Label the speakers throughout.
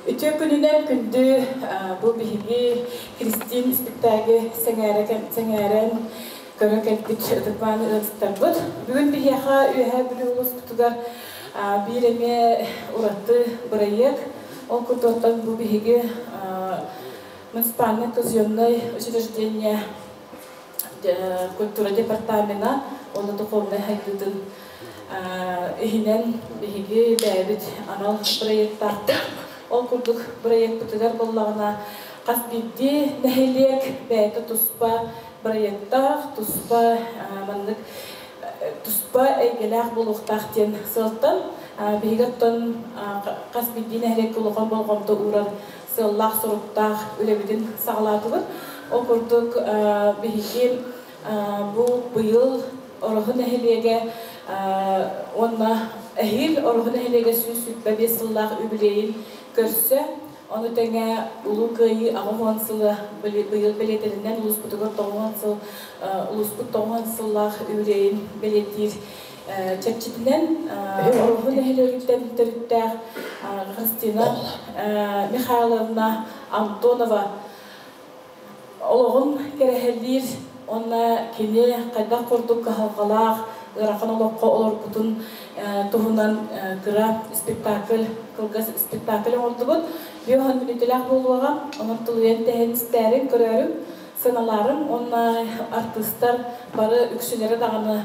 Speaker 1: Үтүө күнүнэн күндү бу биһиги Кристин испиктээги сэҥээрэн көрө кэлбит ытык-мааны ыалдьыттарбыт. Бүгүн биһиэхэ Үөһээ Бүлүү улууспутугар биир эмиэ ураты бырайыак. Ол курдуктан бу биһиги муниципальнай казеннай учреждение культура департамена уонна духовнай сайдыытын иһинэн биһиги бэйэбит анал бырайыактаахпыт. Ол курдук бырайыакпытыгар буоллаҕына хас биирдии нэһилиэк бэйэтэ туспа бырайыактаах, туспа маннык туспа эйгэлээх буолуохтаах диэн сыалтан биһиги оттон хас биирдии нэһилиэккэ улахан болҕомто уурар сыаллаах-соруктаах үлэбитин саҕалаатыбыт. Ол курдук биһиги бу быйыл Ороһу нэһилиэгэ уонна эһиил Ороһу нэһилиэгэ 125 сыллаах үбүлүөйүн көрсө, ону тэҥэ Улуу Кыайыы 80 сыла быйыл бэлиэтэринэн улууспутугар 90 сыл улууспут 90 сыллаах үбүлүөйүн бэлиэтиир чэрчитинэн Ороһу нэһилиэгиттэн төрүттээх Христина Михайловна Антонова олоҕун кэрэһэлиир уонна кини хайдах курдук кыһалҕалаах ыарахан олоххо олорбутун туһунан кыра спектакль, кылгас спектакль оҥордубут. Биохан мүнүүтэлээх буолуоҕа, онон тулуйан тэһэн истээрин, көрөөрүҥ, сыаналаарыҥ уонна артыыстар бары үксүлэрэ даҕаны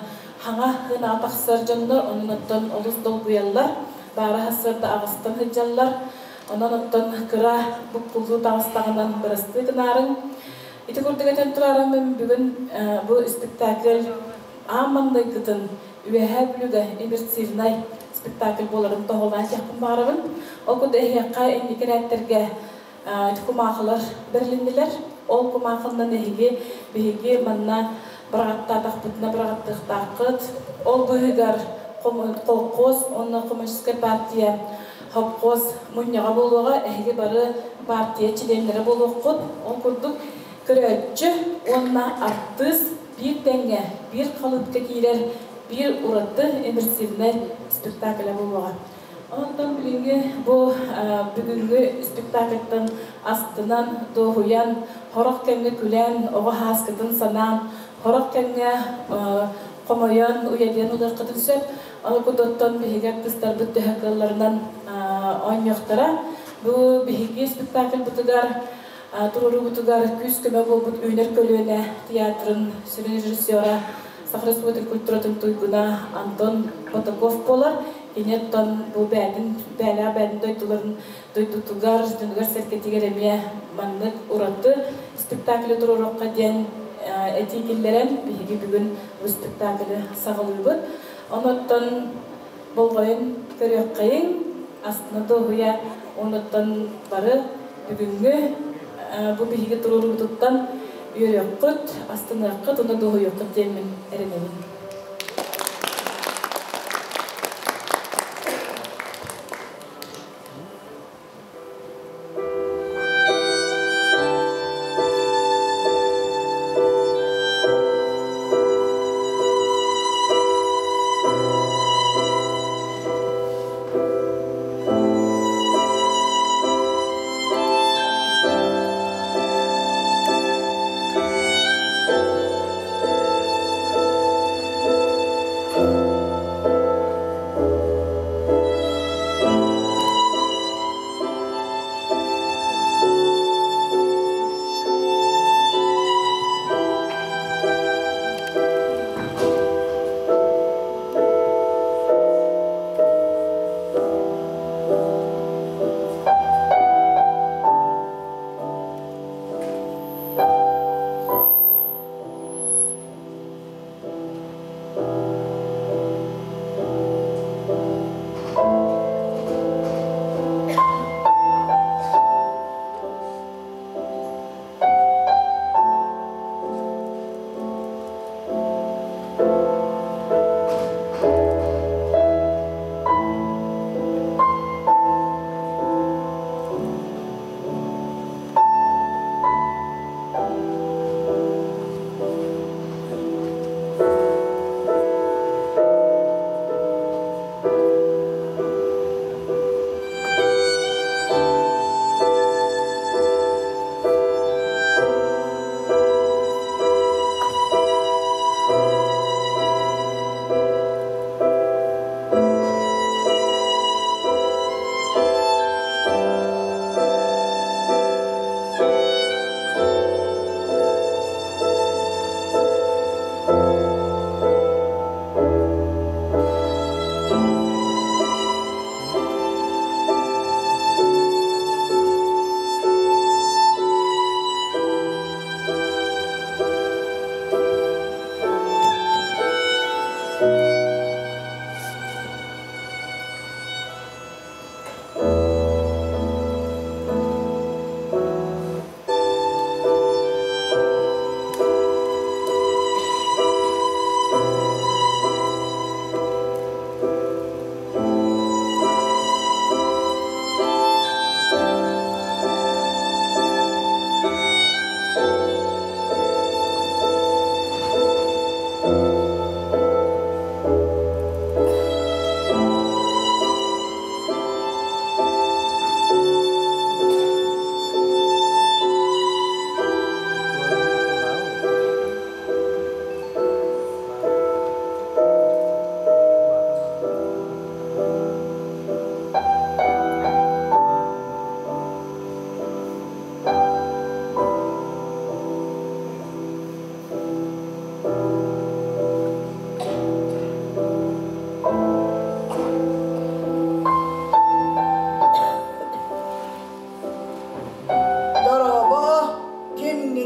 Speaker 1: хаҥа һынаҕа тахсар дьоннор, онон оттон олус долгуйаллар, баара сарсыарда аҕыстан сылдьаллар. Онон оттон кыра буккуллуу таҕыстаҕынан бырастыы гынаарыҥ. Ити курдук этэн тураарым бүгүн бу спектакль аан маҥнайгытын Үөһээ Бүлүүгэ иммерсивнай спектакль буоларын тоһоҕолоон этиэхпин баҕарабын. Ол курдук эһиэхэ инники ирээттэргэ ити кумаахылар бэрилиннилэр. Ол кумаахыннан эһиги биһиги манна быраҕаттаатахпытына быраҕаттыахтааххыт. Ол быыһыгар колхоз уонна коммунистическай партия совхоз мунньаҕа буолуоҕа, эһиги бары партия чилиэннэрэ буолуоххут. Ол курдук көрөөччү уонна артыыс биир тэҥҥэ, биир халыыпка киирэр биир ураты иммерсивнэй спектакль буолуоҕа. Онтон билиҥҥи бу бүгүҥҥү спектакльтан астынан, дуоһуйан, сорох кэмҥэ күлэн, оҕо һааскытын санаан, сорох кэмҥэ хомойон, уйадыйан ылыаххытын сөп. Ол курдуктан биһиги артыыстарбыт төһө кыалларынан оонньуохтара. Бу биһиги спектакльбытыгар туруоруубутугар күүс-көмө буолбут Үүнэр көлүөнэ театрын сүрүн режиссера Саха Республикатын культуратын туйгуна Антон Ботаков буолар. Кини оттон бу бэйэтин бэйэлээх бэйэтин дойдуларын дойдутугар, дьонугар-сэргэтигэр эмиэ маннык ураты спектаклы туруоруохха диэн этии киллэрэн, биһиги бүгүн бу спектаклы саҕалыыбыт. Онуттан болҕойон көрүөххэйиҥ, астына дуоһуйа, онуттан бары бүгүҥҥү бу биһиги туруоруубутуттан үөрүөххүт, астыныаххыт уонна дуоһуйуоххут диэммин эрэнэбин.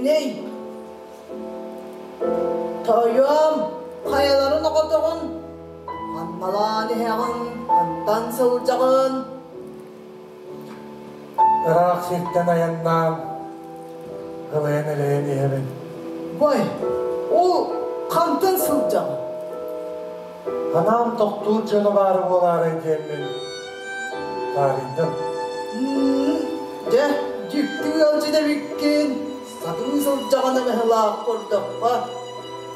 Speaker 2: Кимҥиний? Тойуом, хайаларын оҕотоҕун? Ханналаан иһэҕин, хантан сылдьаҕын?
Speaker 3: Ыраах сиртэн айаннаан, ылайан-элэйэн иһэбин.
Speaker 2: Бай, ол хантан сылдьаҕын?
Speaker 3: Анаам тохтуур дьоно баара буолаарай диэммин таарыйдым.
Speaker 2: Дьэ, дьикти ыалдьыт эбиккин, сатыы сылдьаҕына быһылаах көрдөххө,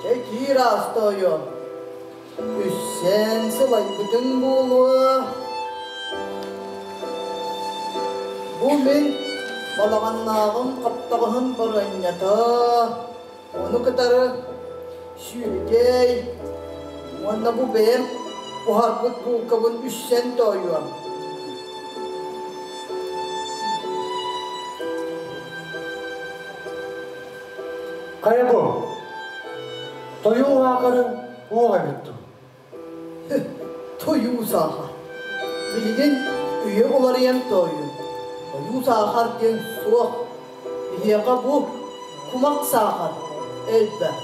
Speaker 2: чэ киир аас тоойуом. Үссээн сылайбытыҥ буолуо. Бу мин балаҕаннааҕым хаптаҕаһын барыанньата, ону кытары сүөгэй уонна бу бэйэм буһарбыт буулкабын үссэн тоойуом.
Speaker 3: Хайа бу? Тойуу аакарын уох эбит дуу?
Speaker 2: Тойуу саахар. Билигин үйэ уларыйан тоойуу. Тойуу саахар диэн суох. Биһиэхэ бу кумах саахар элбэх.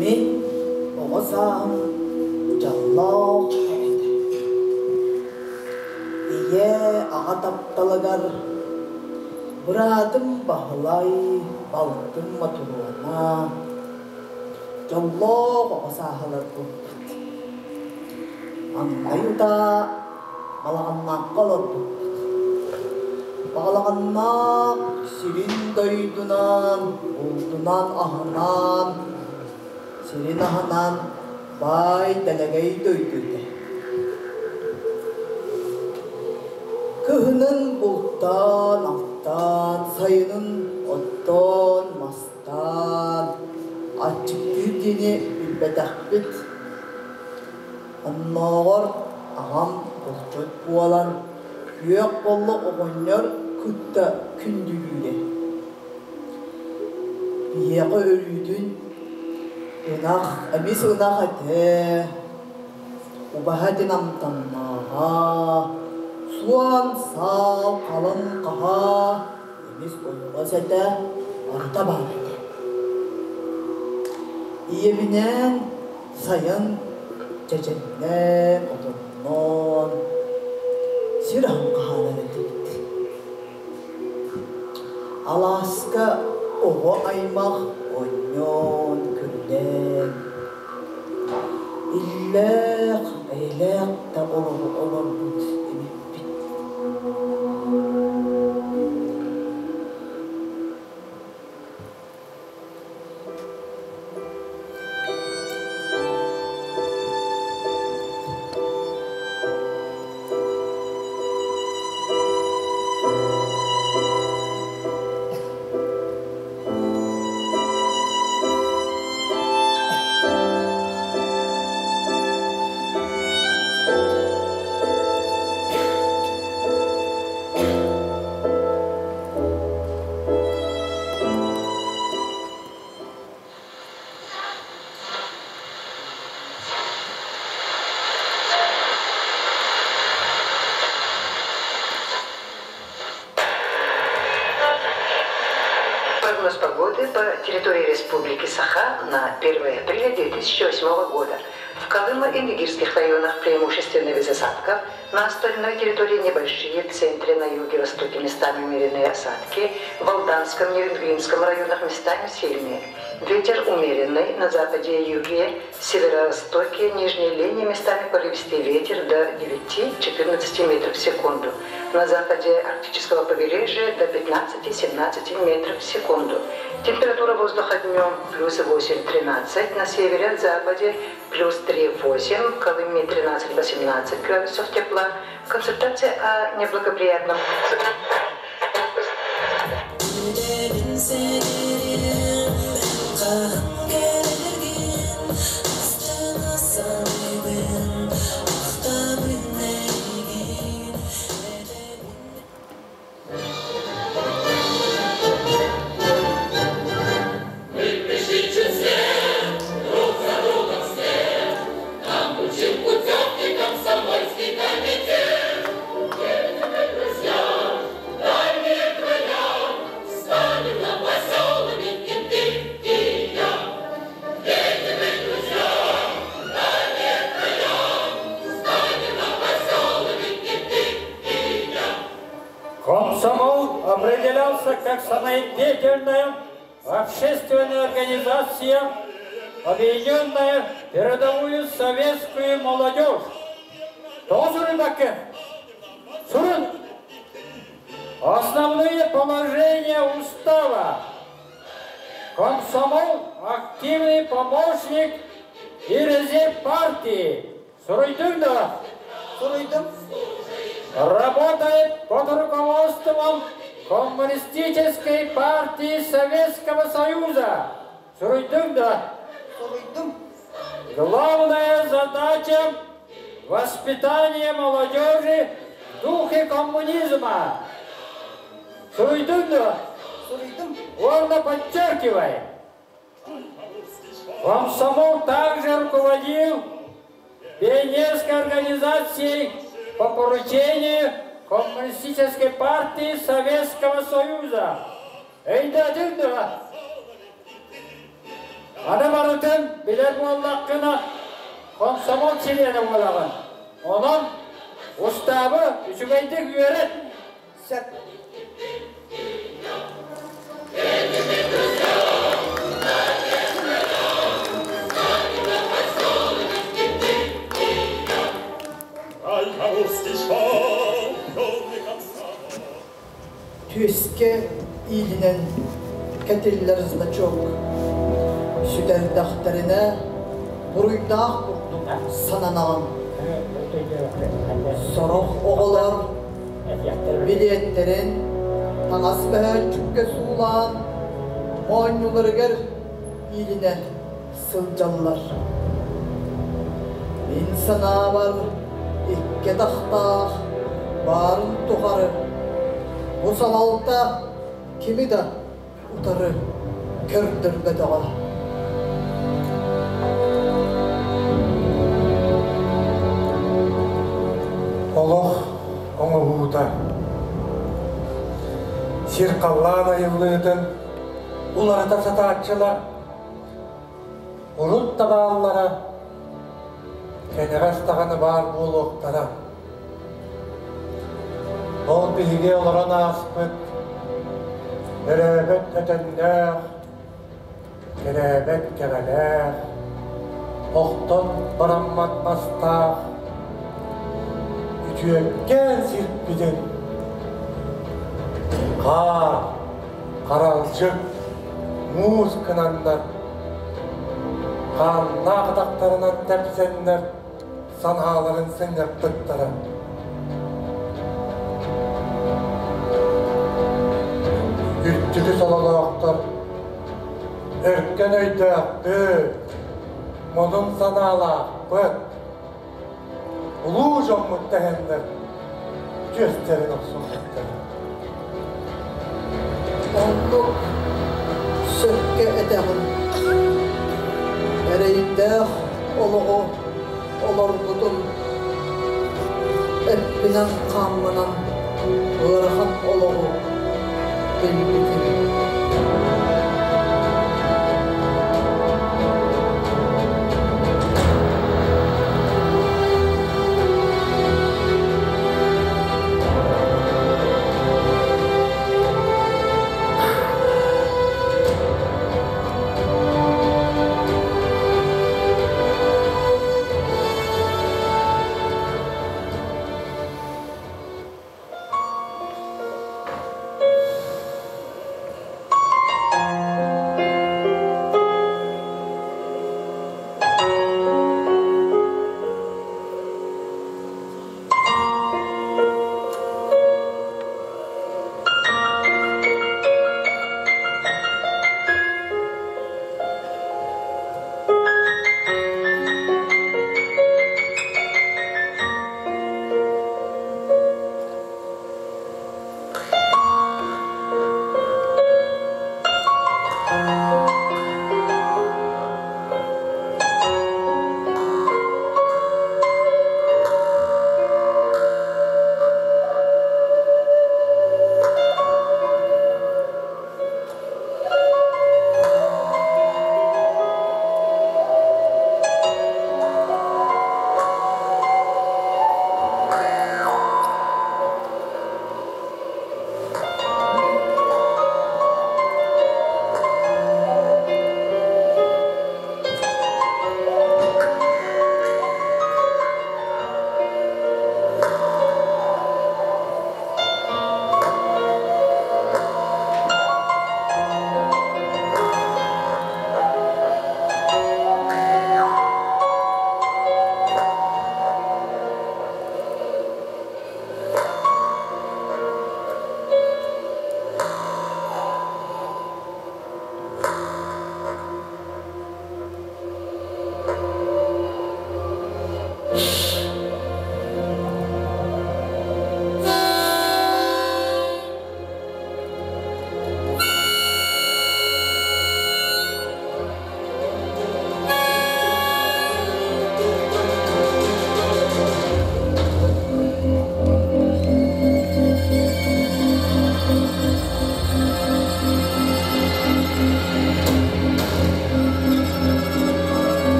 Speaker 2: Мин оҕо сааһым дьоллоох этэ. Ийэ, аҕа тапталыгар быраатым Баһылай, балтым Мотуруона дьоллоох оҕо сааһыларбыппыт. Маҥнай утаа Балаҕаннаахха олорбуппут. Балаҕаннаах сирин дойдунан, булдунан аһынан, сирин аһынан баай дэлэгэй дойду этэ. Кыһынын бултаан, алтаан, сайынын оттоон, мастаан, аччыктыыр диэни билбэтэхпит. Оннооҕор аҕам булчут буолан, күөх боллох оҕонньор кытта күндүлүүрэ. Биһиэхэ өрүүтүн ынах, эмис ынах этэ, убаһа этин амтаннааҕа, суон саал халыҥ хаһаа, эмис ойоҕос этэ, барыта баар этэ. Ийэбинээн сайын чэчэннээн, отонноон, сир аһын хаһаанар этибит. Алааска оҕо аймах оонньоон, көрүлээн, иллээх, эйэлээх да олоҕу олорбут эбиппит.
Speaker 4: Прогноз погоды по территории Республики Саха на 1 апреля 2008 года. В Колымо-Индигирских районах преимущественно без осадков, на остальной территории небольшие, в центре, на юге, востоке местами умеренные осадки, в Алданском, Нерюнгринском районах местами сильные. Ветер умеренный, на западе и юге, северо-востоке, нижней линии местами порывистый ветер до 9-14 метров в секунду. На западе арктического побережья до 15-17 метров в секунду. Температура воздуха днем плюс 8-13, на севере, западе плюс 3-8, в Колыме 13-18 градусов тепла. Консультация о неблагоприятном
Speaker 5: Друг за другом след, нам учил путевки комсомольский. Определялся как самодеятельная общественная организация, объединенная передовую советскую молодежь. Тоже Сурун. Основные положения устава. Комсомол – активный помощник и резерв партии. Суруйдуҥ дуо?
Speaker 2: Суруйдум.
Speaker 5: Работает под руководством Коммунистической партии Советского Союза. Суруйдуҥ дуо?
Speaker 2: Суруйдум.
Speaker 5: Главная задача – воспитание молодежи в духе коммунизма. Суруйдуҥ дуо?
Speaker 2: Суруйдум.
Speaker 5: Уонна подчеркивай. Комсомол также руководил пионерской организацией по поручению Коммунистической партии Советского Союза. Өйдөөтүҥ дуо? Аны барытын билэр буоллаххына, комсомол чилиэнэ буолаҕын. Онон устаабы үчүгэйдик үөрэт.
Speaker 2: Сөп. Түөскэ иилинэн кэтиллэр значок сүтэрдэхтэринэ буруйдаах курдук сананаҕын. Сорох оҕолор билиэттэрин таҥас мөһөөччүккэ суулаан моонньуларыгар иилинэ сылдьаллар. Мин санаабар, икки атахтаах баарын тухары бу салалта кими да утары көрдөрбөтөҕө.
Speaker 3: Олох оҥоһуута Сир халлаан айыллыытын уларыта сатааччылар урут да бааллара, кэнэҕэс даҕаны баар буолуохтара. Ол биһиги олорон ааспыт өрөөбөт өтөннөөх, кэрээбэт кэҕэлээх, охтон бараммат мастаах, үтүөккээн сирбитин хаар, харалдьык, муус гынаннар, хааннаах атахтарынан тэпсэннэр санааларын сынньаппыттара. Үрдүкү сололоохтор өркөн өйдөөхпүт, модун санаалаахпыт, улуу дьоммут тэһэннэр түөстэрин охсубуттара.
Speaker 2: Оннук сөпкө этэҕин. Эрэйдээх олоҕу олорбутум эппинэн-хааммынан ыарахан олоҕу билбитим.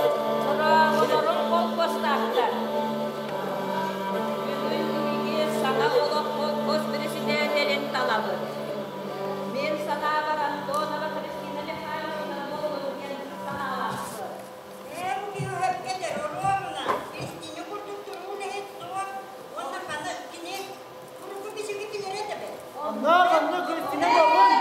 Speaker 6: Дорооболорун холкуостаахтар! Бүгүн биһиги саҥа олох холкуос председателин талабыт. Мин санаабар Антонова Христина Михайловна буолуо диэн санаалаахпын.
Speaker 7: Эр киһи кэлэр оруобуна Кристина курдук туруу үлэһит суох уонна хана кини Урукку бичиги билэрэ да бэрт.
Speaker 2: Онно ханна Кристина буоллун?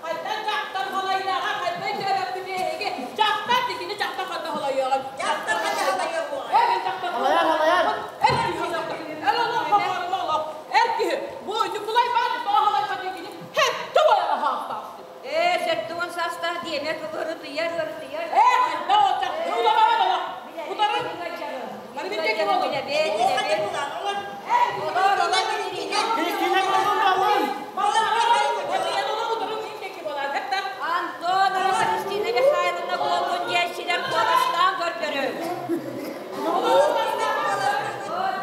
Speaker 1: Хайдан дьахтар халайыаҕа, хайдан кэрэппит эһиги. Дьахтар дикини дьахтар ханна халайыаҕа.
Speaker 7: Дьахтар ханна халайыаҕа.
Speaker 1: Эр дьахтар
Speaker 2: Халайар, халайар.
Speaker 1: Эр киһи эр олох хапарыма олох. Эр киһи бу Ньукулай баан тоҕо халайха дикини хэтти бойара хаастаахтын.
Speaker 6: Ээ, 70 саастаах диэмэ ырытыйар, ырытыйар.
Speaker 1: Ээ, хайда ол дьахтар уларара олох. Утарын. Маны битте ким олох.
Speaker 2: Кристина буоллун буоллун.
Speaker 6: Антонова Христина Михайловна буоллун диэччилэр куоластаан көрдөрүҥ.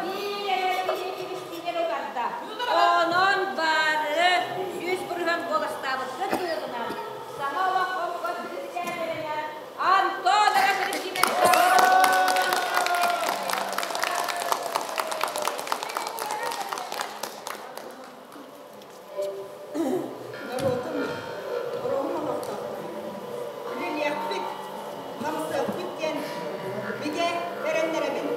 Speaker 6: Биир эрэ киһи Кристина утарда. Онон бары 100% куоластаабыккыт быһыытынан саҥа олох холкуос председателинэн Антонова Христина Михайловна
Speaker 7: Норуотум ороһум олохтоохтор. Үлэлиэхпит, хамсыахпыт диэн бигэ эрэннэрэбин.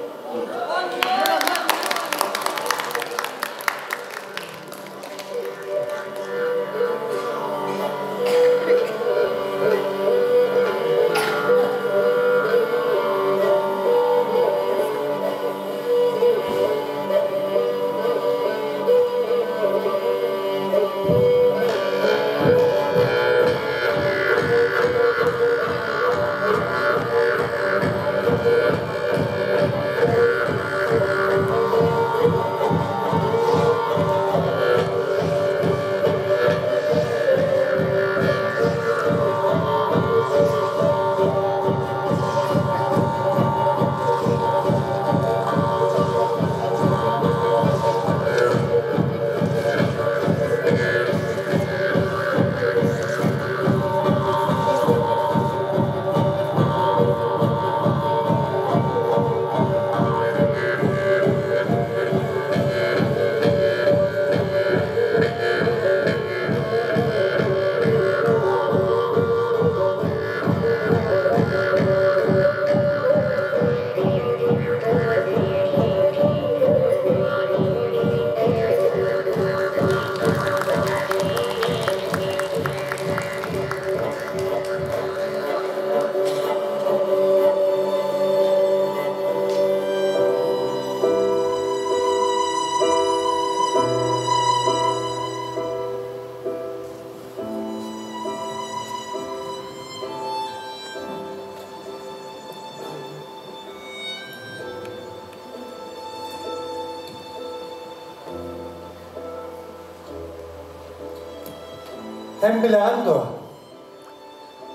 Speaker 3: Эн билэҕин дуо,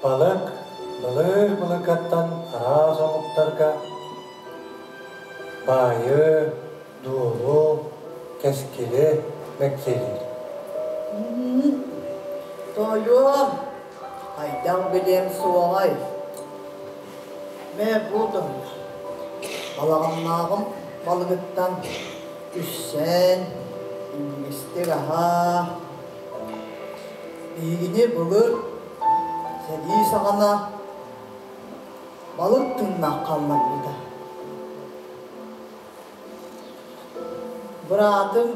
Speaker 3: балык былыр-былыргаттан араас омуктарга баайы, дуолу, кэскили мэктиэлиир.
Speaker 2: Тоойуом, хайдах билиэм суоҕай? Мэ бу тоһуйар. Балаҕаннааҕым балыгыттан үссээн, Кэлбитик аһаа. Биһигини былыр сэрии саҕана балык тыыннаах хаалларбыта. Быраатым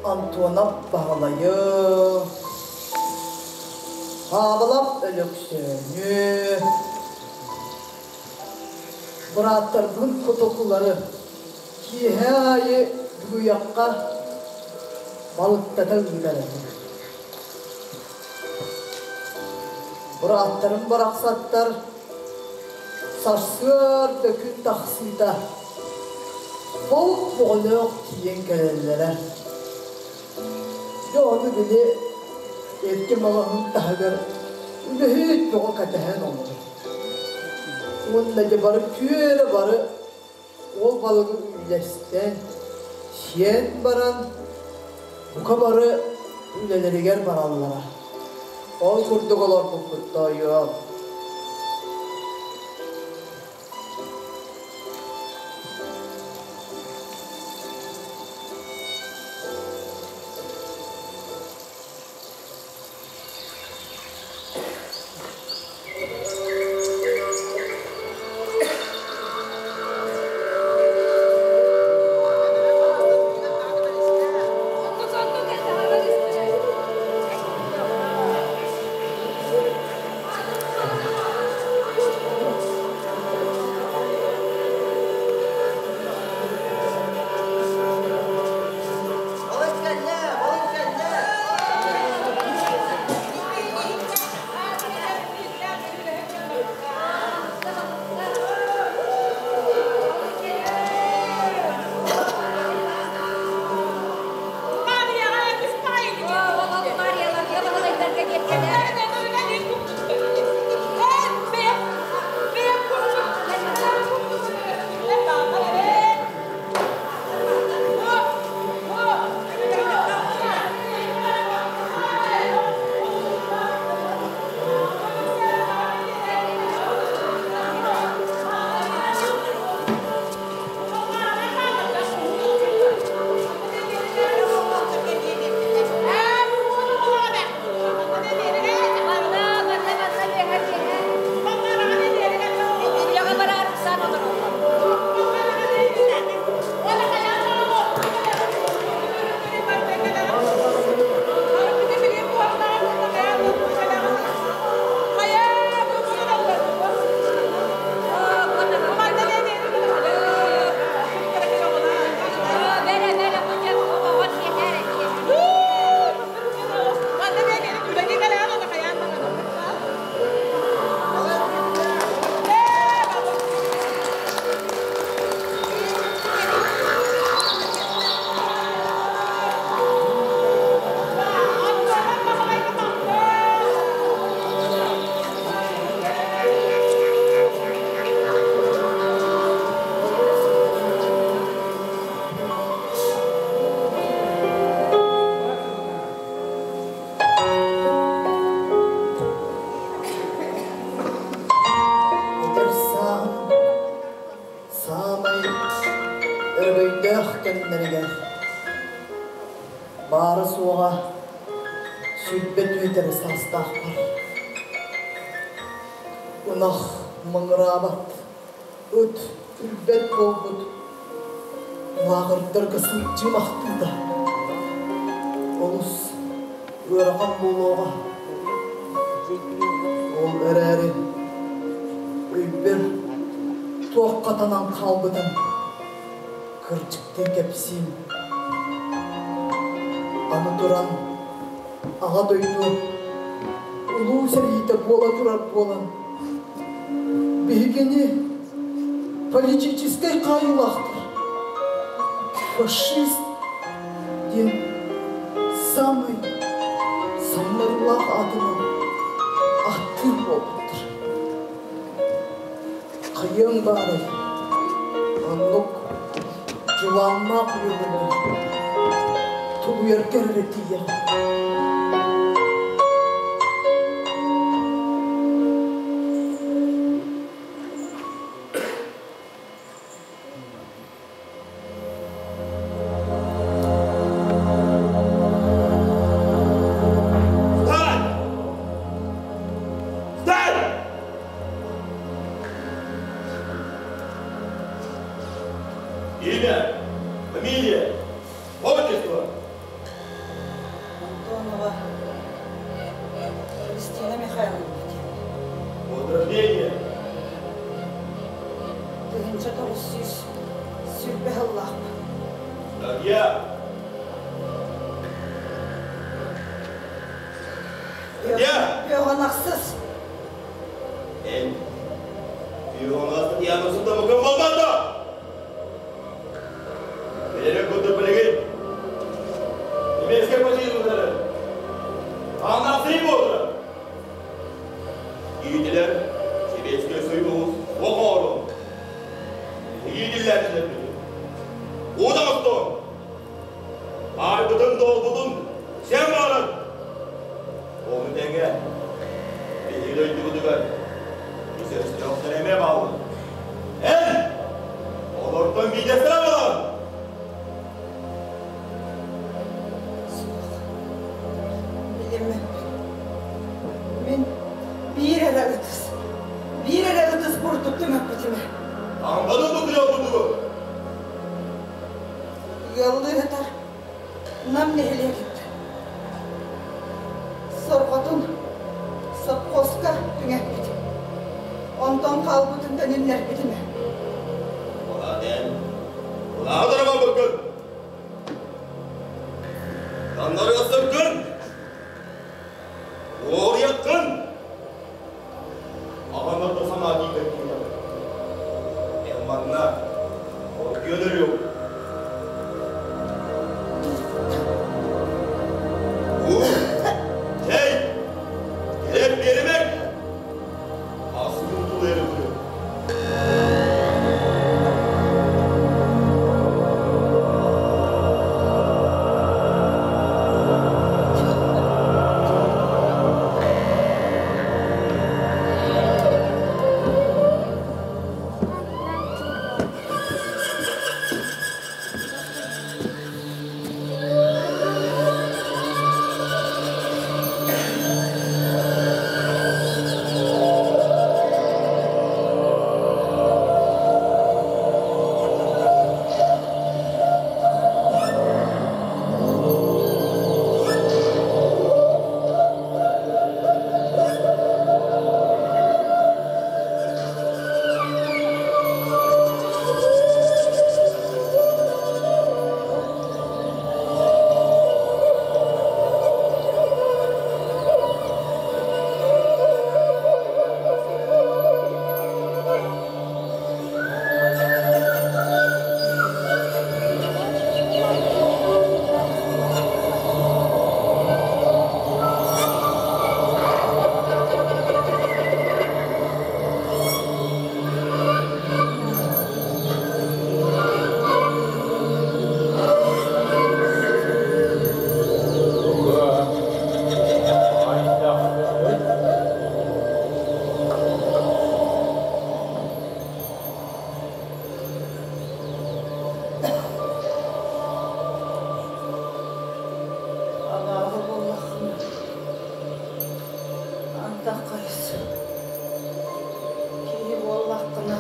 Speaker 2: Антонов Баһылайы, Павлов Өлөксөөнү, бырааттарбын котокулары киэһэ аайы Бүгүйэххэ балыктата ыытар этим. Бырааттарым барахсаттар сарсыарда күн тахсыыта полк бөҕөлөөх тиийэн кэлэллэрэ. Дьэ ону били эргэ маҕаһыын таһыгар үлэһит бөҕө кэтэһэн олорор. Уонна дьэ бары түөрэ бары ол балыгы үллэстэн, сиэн баран, бука бары үлэлэригэр бараллара. Ол курдук олорбуппут тоойуом. Эдэр сааһым саамай өрөгөйдөөх кэмнэригэр баара-суоҕа 24 эрэ саастаахпар ынах маҥыраабат, ыт үрбэт буолбут лааҕырдарга сылдьыым ахтыыта олус ыарахан буолуоҕа. Ол эрээри өйбөр туохха танан хаалбытын кырдьыктыы кэпсиим. Аны туран Аҕа дойду улуу сэриитэ буола турар буолан, биһигини политическай хаайыылаахтар, фашист диэн саамай самнарыылаах аатынан ааттыыр буолбуттар. Хайыаҥ баарай, оннук дьулааннаах үөмэни тулуйарга эрэ тиийэҕин.
Speaker 8: отчество?
Speaker 9: Антонова Кристина Михайловна.
Speaker 8: Год рождения?
Speaker 9: 1920 сыллаахпын.
Speaker 8: Статья? Статья?
Speaker 9: Пёҕанахсыс.
Speaker 8: Эн пионга статьяны сутамыкын болбатта! Билэрин курдук билигин немецкэй фашизм утары ааннаах буолла. Иитилэр Советскай Союз суох оҥорон иитиллээччилэрбит уу оҥостон баайбытын-дуолбутун сиэн баҕаран ону тэҥэ биһиги дойдубутугар үс өстөөхтөр эмиэ бааллар. Эн олортон биирдэстэрэ буолаҕын.
Speaker 9: Суох. Билиммэппин. Мин биир эрэ ытыс, биир эрэ ытыс бурдук түҥэппитим.
Speaker 8: Аҥбаны тутуйа
Speaker 9: Ыаллыы сытар Нам нэһилиэгиттэн. Сорҕотун сопхуоска түҥэппитим. Онтон хаалбытын төнүннэрбитим.
Speaker 8: Молодец. Улаатар барбыккын. Таннарыасыккын. Уоруйаккын. Аҕам да санаа тиийбэт киһи. Эн манна оргуйан өлүөҥ. Уу, чэй, кэлэн биэримэҥ. Аскын тулуйары көрүөм.
Speaker 9: Абааһы буоллаххына, антах хайыс. Киһи буоллаххына,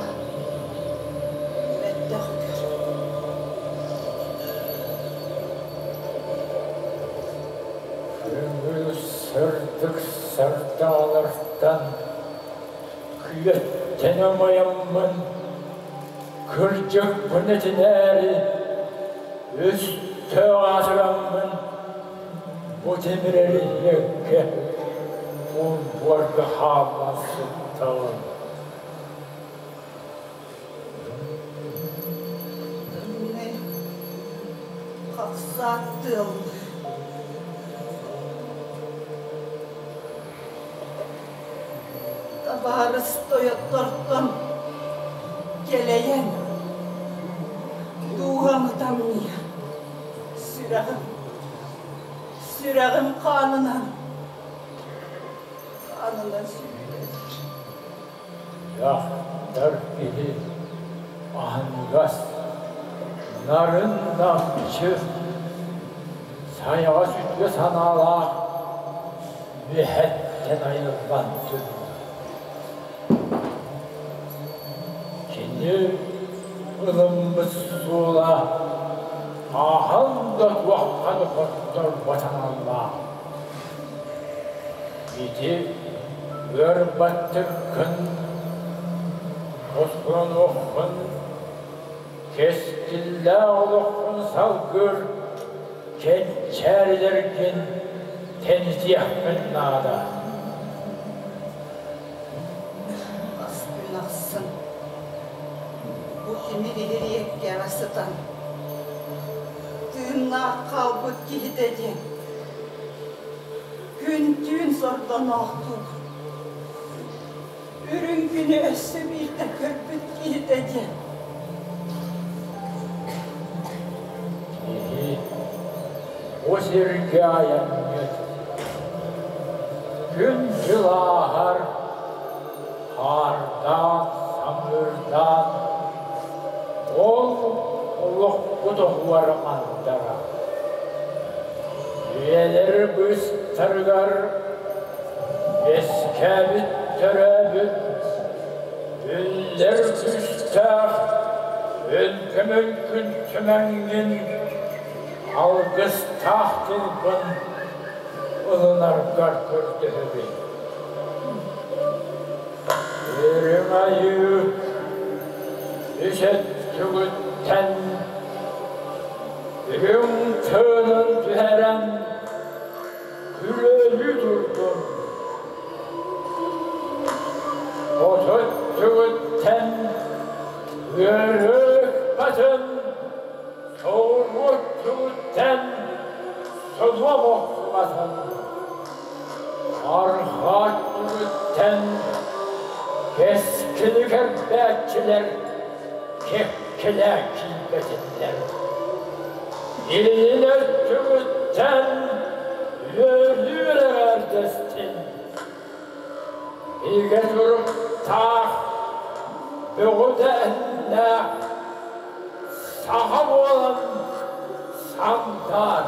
Speaker 9: бэттэх көр.
Speaker 5: Көҥүл сырдык сардаалартан күөттэн ымайаммын, кырдьыкпын этинээри, өстөөх аатыраммын, бу тимир эриһиэккэ олбуорга хааллан сыттаҕым.
Speaker 9: Тымныы хахсаат тыаллыы. Табаарыс тойоттортон кэлэйэн, дууһам ытамньыйа, сүрэҕим, сүрэҕим хаанынан, хаанынан сүүрэр.
Speaker 5: Дьахтар киһи аһыныгас, нарын намчы, сайаҕас үтүө санаалаах үөһэттэн айыллан турда. Кини ылыммыт суола Хаһан да туохха да хотторбот аналлаах. Ити ыарбаттыккын, босхолонуоххун, кэскиллээх олоххун салгыыр кэнчээрилэргин тэнитиэххин наада.
Speaker 9: Хас күн ахсын бу тимир иһириэккэҕэ сытан тыыннаах хаалбыт киһитэ диэн күн-түүн сордоноохтуур. Үрүҥ күнү өссө биирдэ көрбүт киһитэ диэн.
Speaker 5: Киһи бу сиргэ айанньыт. Күн дьыл ааһар, хаардаан, самыырдаан, ол олохпут оһуора мандара. Үйэлэр быыстарыгар үөскээбит төрөөбүт үллэр күүстээх өлгөм-өлгүн түмэҥҥин алгыстаах тылбын ылынаргар көрдөһөбүн. Үрүҥ айыы үс өттүгүттэн үрүҥ тыынын түһэрэн күрүөлүү турдун. Хоту өттүгүттэн үөрүөхпэтин соҕуруу өттүгүттэн содуом охсубатын. Арҕаа өттүгүттэн кэскили кэрбээччилэр кэккэлээ киирбэтиннэр. Илин өттүгүттэн үөрүүр эҥээрдэстин. Бигэ туруктаах, бөҕүтэ-эннээх саха буолан сандаар.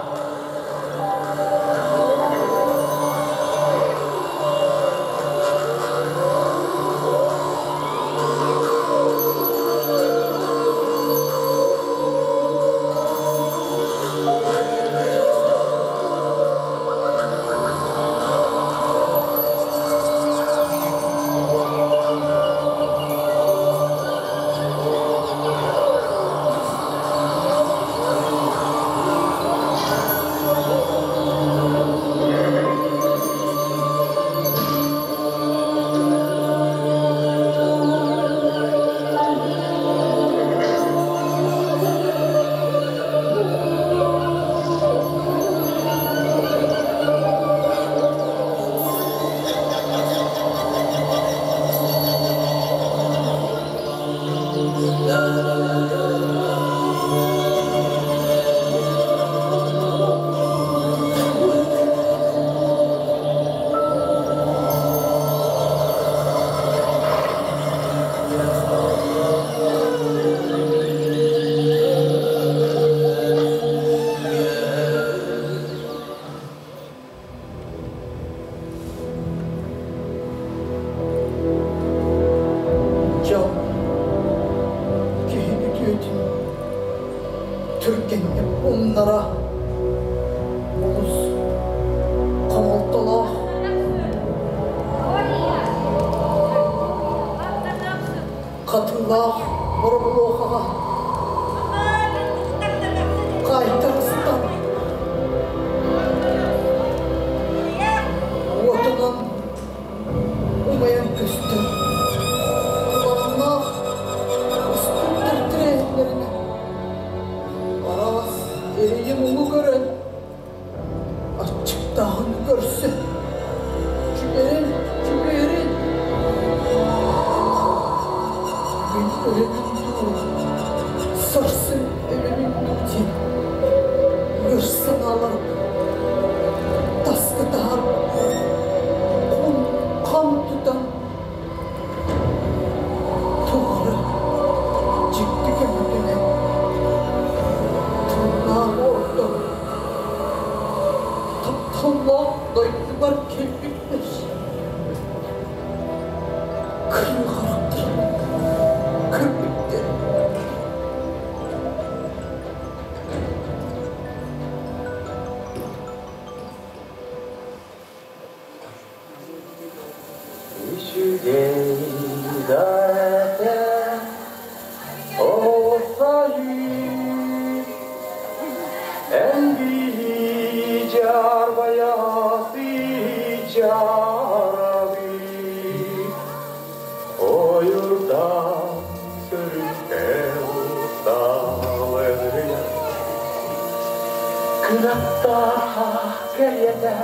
Speaker 2: Дьон киһи үтүөтүн түргэнник умнара олус хомолтолоох. Хатыылаах боробулуохаҕа хаайтарыстан уотунан умайан көстөр. Кылааннаах устуттар тэрээһиннэринэ араас эрэйи-муҥу көрөн аччыктааһын көрсө Чүгэрин, чүгэрин! Мин өлөбүн дуу, сарсын өлөбүн дуу диэн өр санаалар таска таһаарбыт кун хам тутан туох эрэ дьикти көмөтүнэн тыыннаах ордон тапталлаах дойдубар кэлбиппэр кырыы харахтарынан көрбүттэр.
Speaker 10: Чарави Ойурдан сөрүккэ усталырыйа Кынаттаах кэриэтэ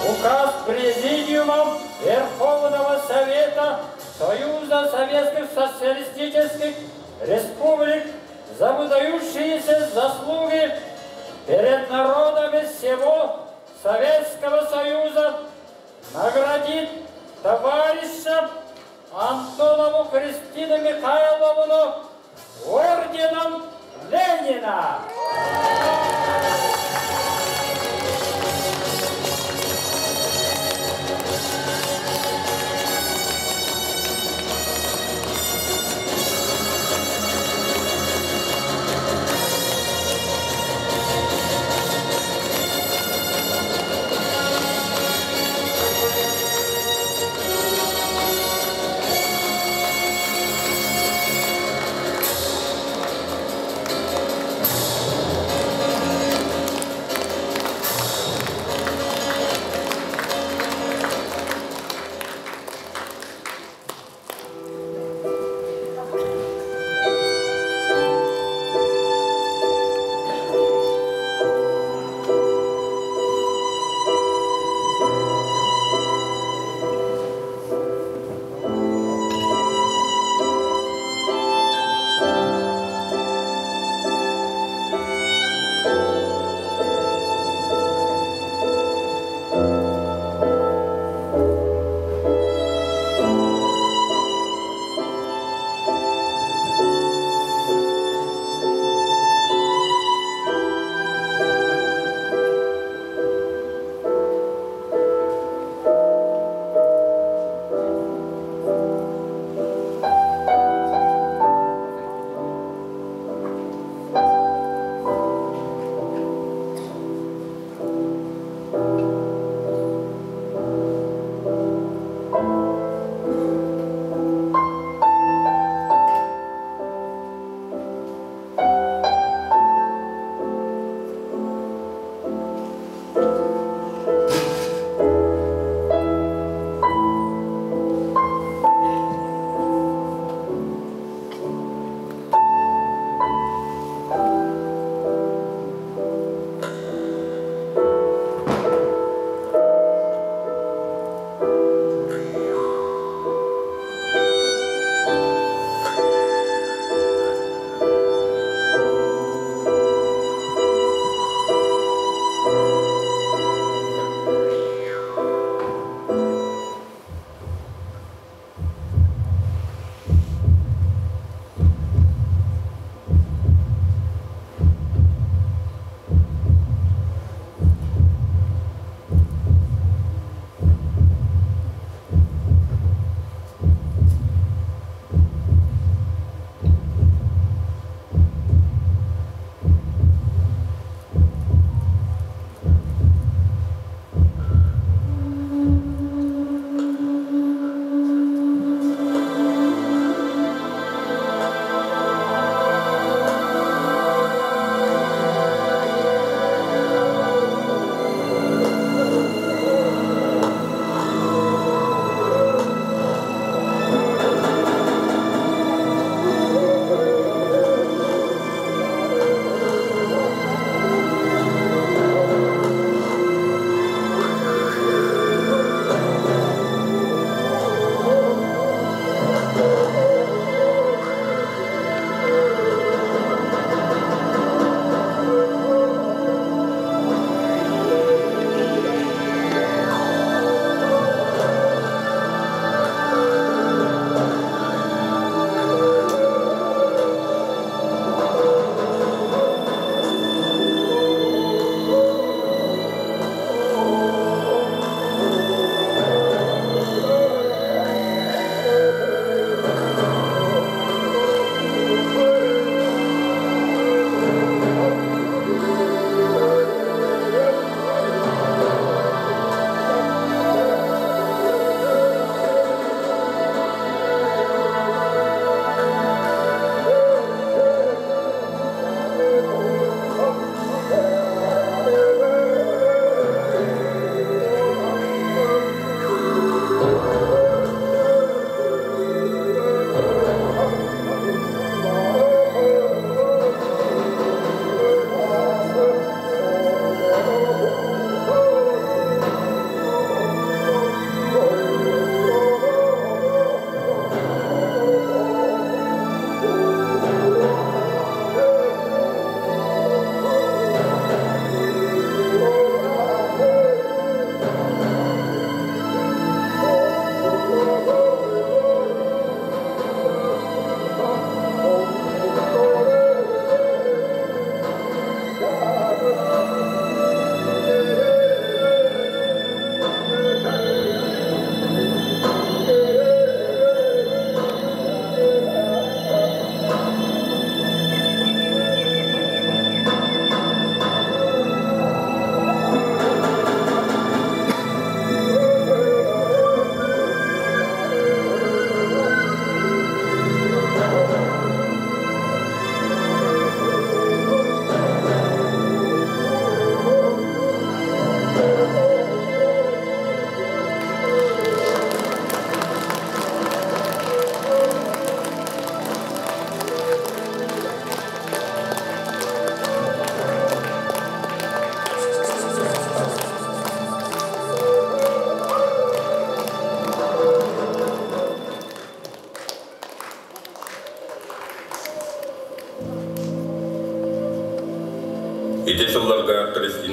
Speaker 5: Указ Президиумом Верховного Совета Союза Советских Социалистических Республик за выдающиеся заслуги перед народами всего Советского Союза наградит товарища Антонову Кристину Михайловну орденом Ленина.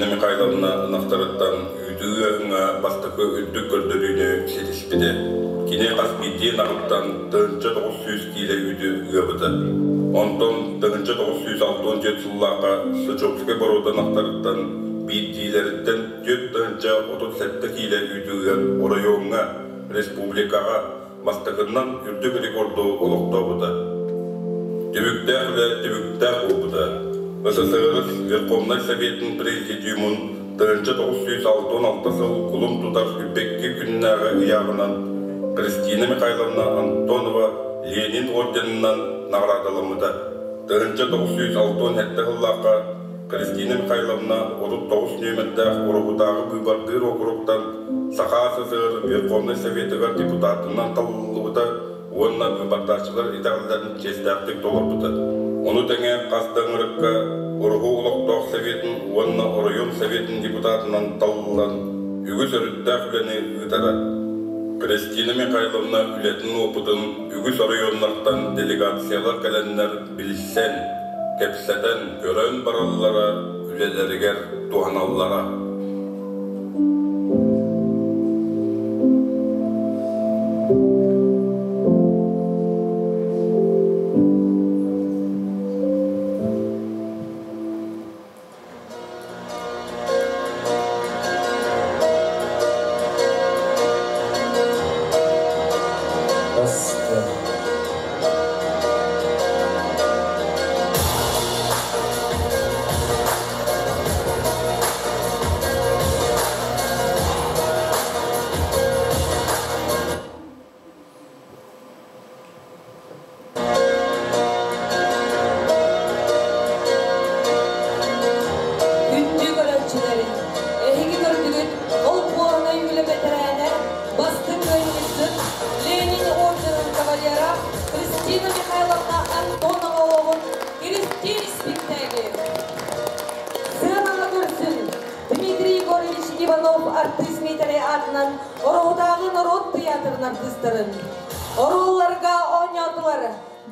Speaker 11: Кристина Михайловна ынахтарыттан үүтү ыаһыҥҥа бастакы үрдүк көрдөрүүнү ситиспитэ. Кини хас биирдии ынаҕыттан 1900 киилэ үүтү ыабыта. Онтон 1964 сыллаахха Сычевскай боруода ынахтарыттан биирдиилэриттэн 4 037 киилэ үүтү ыан оройуоҥҥа, республикаҕа бастакыннан үрдүк рекорду олохтообута. Түбүктээх үлэ түбүктээх буолбута. СССР Верховнай Советын Президиумун 1966 сыл кулун тутар үрбэкки күннээҕи ыйааҕынан Кристина Михайловна Антонова Ленин орденынан наҕараадаламмыта. 1967 сыллаахха Кристина Михайловна 39 нүөмэрдээх Ороһутааҕы быыбардыыр уокуруктан Саха СССР Верховнай Советыгар депутатынан талыллыбыта уонна быыбардааччылар итэҕэллэрин чиэстээхтик толорбута. Ону тэҥэ хас да ыҥырыкка Ороһу олохтоох советын уонна оройуон советын депутатынан талыллан үгүс өрүттээх үлэни ыытара. Кристина Михайловна үлэтин уопутун үгүс оройуоннартан делегациялар кэлэннэр билсэн, кэпсэтэн, көрөн бараллара, үлэлэригэр туһаналлара.
Speaker 12: Күндү көрөөччүлэрин, эһиги көрдүгүт ол буорунай үлэ бэтэрээнэ, бастыҥ ыанньыксыт, Ленин орденын кавалера Кристина Михайловна Антонова олоҕун Кристин испиктээги. Сыанаҕа көрсүн Дмитрий Егорович Иванов артыыс Миитэрэй аатынан Ороһутааҕы норуот тыйаатырын артыыстарын. Оруолларга оонньоотулар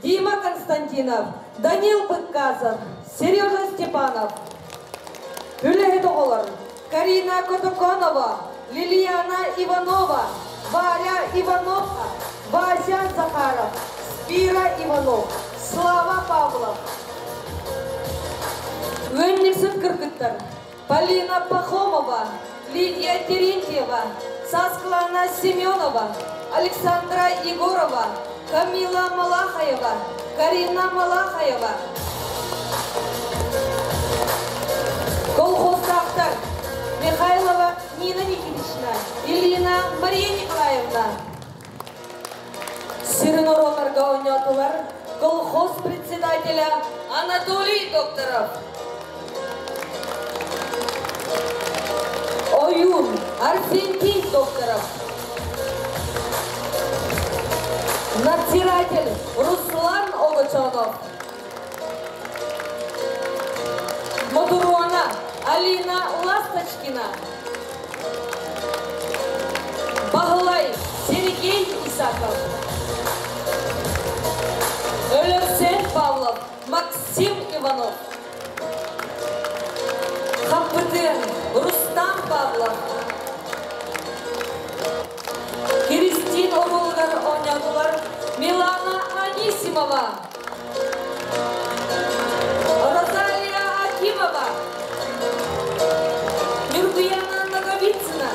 Speaker 12: Дима Константинов, Данил Быкказов, Сережа Степанов. Үлэһит оҕолор Карина Котоконова, Лилиана Иванова, Варя Иванова, Вася Захаров, Спира Иванов, Слава Павлов. Ыанньыксыт кыргыттар Полина Пахомова, Лидия Терентьева, Сасклана Семенова, Александра Егорова, Камила Малахаева, Карина Малахаева. Колхоздаахтар Михайлова Нина Никитична, Ильина Мария Николаевна. Сүрүн оруолларга оонньоотулар колхоз председателя Анатолий Докторов. Ойуун Арсентий Докторов. Надзиратель Руслан Огочонов. Мотуруона Алина Ласточкина. Баһылай Сергей Исаков. Өлөрсен Павлов Максим Иванов. Хаппытын Рустам Павлов. Кристин оруолугар оонньоотулар Милана Анисимова. Розалия Акимова. Нюргуяна Ноговицына.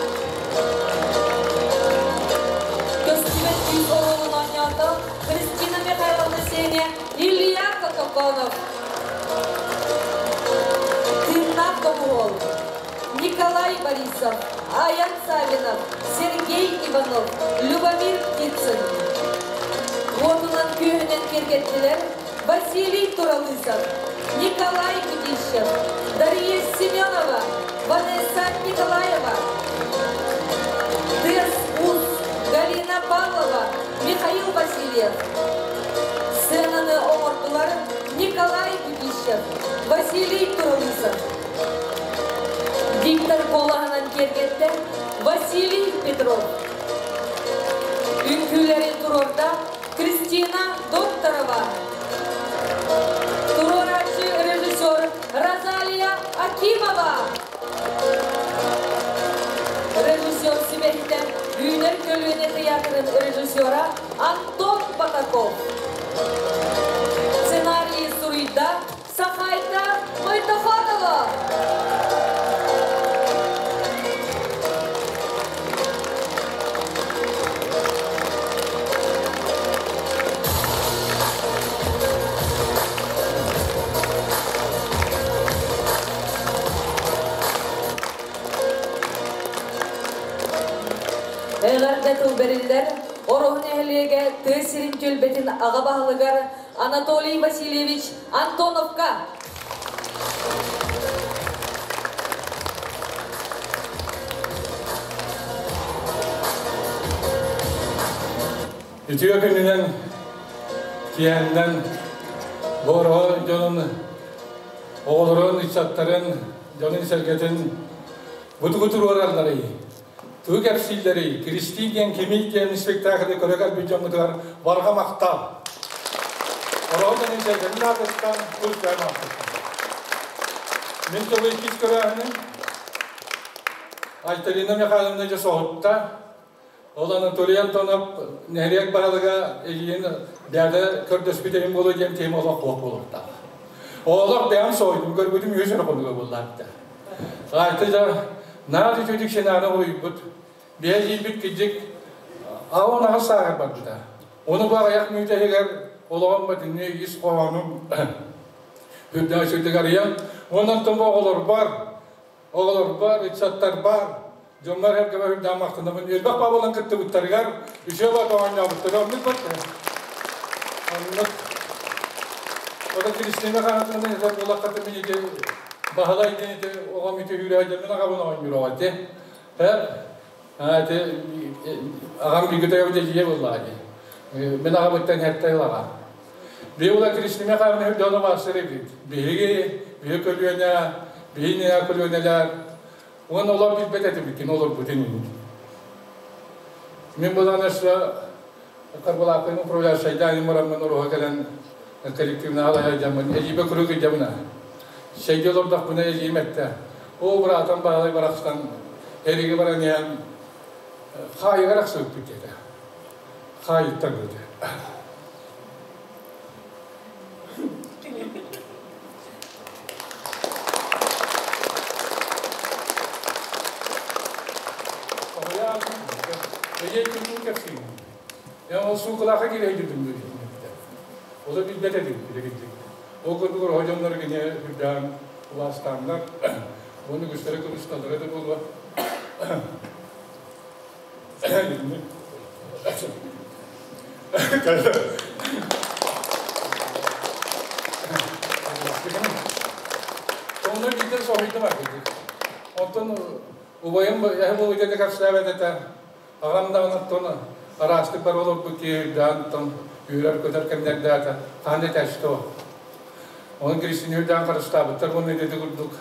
Speaker 12: Көстүбэт күүс оруолун оонньоото Кристина Михайловна сиэнэ Илья Котоконов. Тыыннаах доҕуһуол Николай Борисов, Аян Савинов, Сергей Иванов, Любомир Птицын. Уотунан күүһүнэн киэргэттилэр Василий Туралысов, Николай Кудищев, Дария Семенова, Ванесса Николаева. Тыас Уус, Галина Павлова, Михаил Васильев. Сценаны оҥордулар Николай Кудищев, Василий Туралысов. Виктор куолаһынан киэргэттэ Василий Петров. Үҥкүүлэрин туруорда Кристина Докторова. Туруорааччы режиссер Розалия Акимова. сүбэһитэ, Үүнэр көлүөнэ тыйаатырын режиссера Антон Батаков. Сценарийы суруйда Сахайта Мойтохонова. Эҕэрдэ тыл бэриллэр Ороһу нэһилиэгэ тыа сирин түөлбэтин аҕа баһылыгар Анатолий Васильевич Антоновка.
Speaker 13: Үтүө күнүнэн киэһэннэн Бороһо дьонун оҕолорун, ыччаттарын, дьонун-сэргэтин бутугу туруоралларый, тугу кэпсииллэрий, Киристиин диэн кимий диэн спектаклы көрө кэлбит дьоммутугар барҕа махтал! Ороһо дьонун-сэргэтин аатыттан тус бэйэм ааппыттан. Мин тылы иккис көрөөһүнүм Айталина Михайловна дьэ соһутта. Ол Анатолий Антонов нэһилиэк баһылыга эйиин бэйэтэ көрдөспүт эбин буолуо диэн киһим олох буох буолуохтаах. Олох бэйэм соһуйдум, көрбүтүм үһүс эрэ хонуга буоллаахта. Айта дьэ наар үчүгдүк сценарий уруйбут. Бэйэ киирбит кидьик аон аҕыс сааһар барбыта. Ону бу аҕыйах мүнүүтэ иһигэр олоҕум батынныы ис хоһоонум үрдээх үчүгдүк арыйан, онон бу оҕолорбор Оҕолорбор, ыччаттарбар, дьоммор эргэбэр үрдээн махтанабын. Элбэх баабылан кыттыбыттарыгар, үчүгэй баат оонньообуттара оннук бат. Оннук. Ота Кристина хаһатынан этэр буолаххата мин ити Баһылай диэн ити оҕом ити үүрээдьэ мин аҕабын оонньуур оҕо ити. Ити аҕам бииргэ дьиэ буоллаҕа дии. Мин аҕабыттан эртэ ылаҕа. Биһиги Кристина Михайловна дьоно баасыр эбит. Биһиги, биһи көлүөнэ, биһи көлүөнэлэр уонна олор билбэт этибит, кини олорбутун. Мин булан өссө Карбалааккын управляющайдаан бараммын уруһа кэлэн коллективна алайа дьаммын, эдиибэ куруук идьабына. Шайди олордохпуна эдиим этте. О, братан баалай барахсан, эриги баран иһэн хаайыгар ахсыбыппыт диэтэ. Хаайыттан диэтэ. Ол суукалаахха киирэ сылдьыбытым Ол билбэт этим билигин. Ол курдук ороһо дьоннор кини үрдээн улаастааннар, уонна үгүстэрэ кыбысталлара да буолуо. Онно биирдэ соһуйдум аргыйдык. Оттон убайым эһэ буолуйда кэпсээбэт этэ. Аҕам даҕаны оттон араастык бар олорбут киһи үрдээн оттон үүрэр-көтөр кэмнэрдээтэ. Хаһан да этээччи Оны Кристина үрдээн харыстаабыттар уонна ити курдук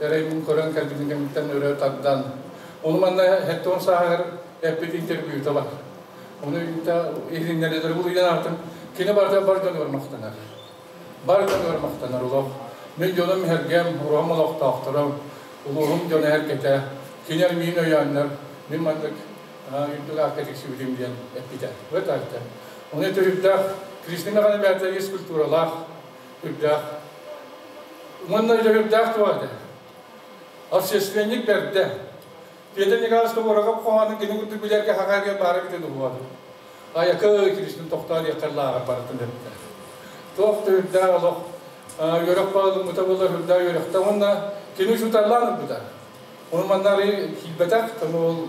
Speaker 13: эрэймин көрөн кэлбитин кэмиттэн өрө тардан. Ону манна 70 сааһыгар эппит интервьюта бар. Оны иһиннэрилэр булуйан артым. Кини барыта бар дьонугар махтанар. Бар дьонугар махтанар олох. Мин дьонум эргем, уруһум олохтоохторум, улууһум дьоно эргэтэ, кинилэр миин өйөөннөр, мин маннык үрдүк аакка тиксибитим диэн эппитэ. Өт айтта. Оны төрүттээх Кристина Хана бэйэтэ ис культуралаах, үрдээх. Уонна үрдээх туох этэ? Общественник бэрдэ. Петр Николаевич Творогов хоһоонун кини курдук билэргэ хаҕа баара битэ дуһуоду. Айакы Кристин тохтоо диэхтэр лааҕыр барытын эптэ. Туох да үрдээх олох үөрэх баалыммыта буолар үрдээх үөрэхтэ уонна кини учууталлаан ылбыта. Оны манна арый киирбэтэх, ол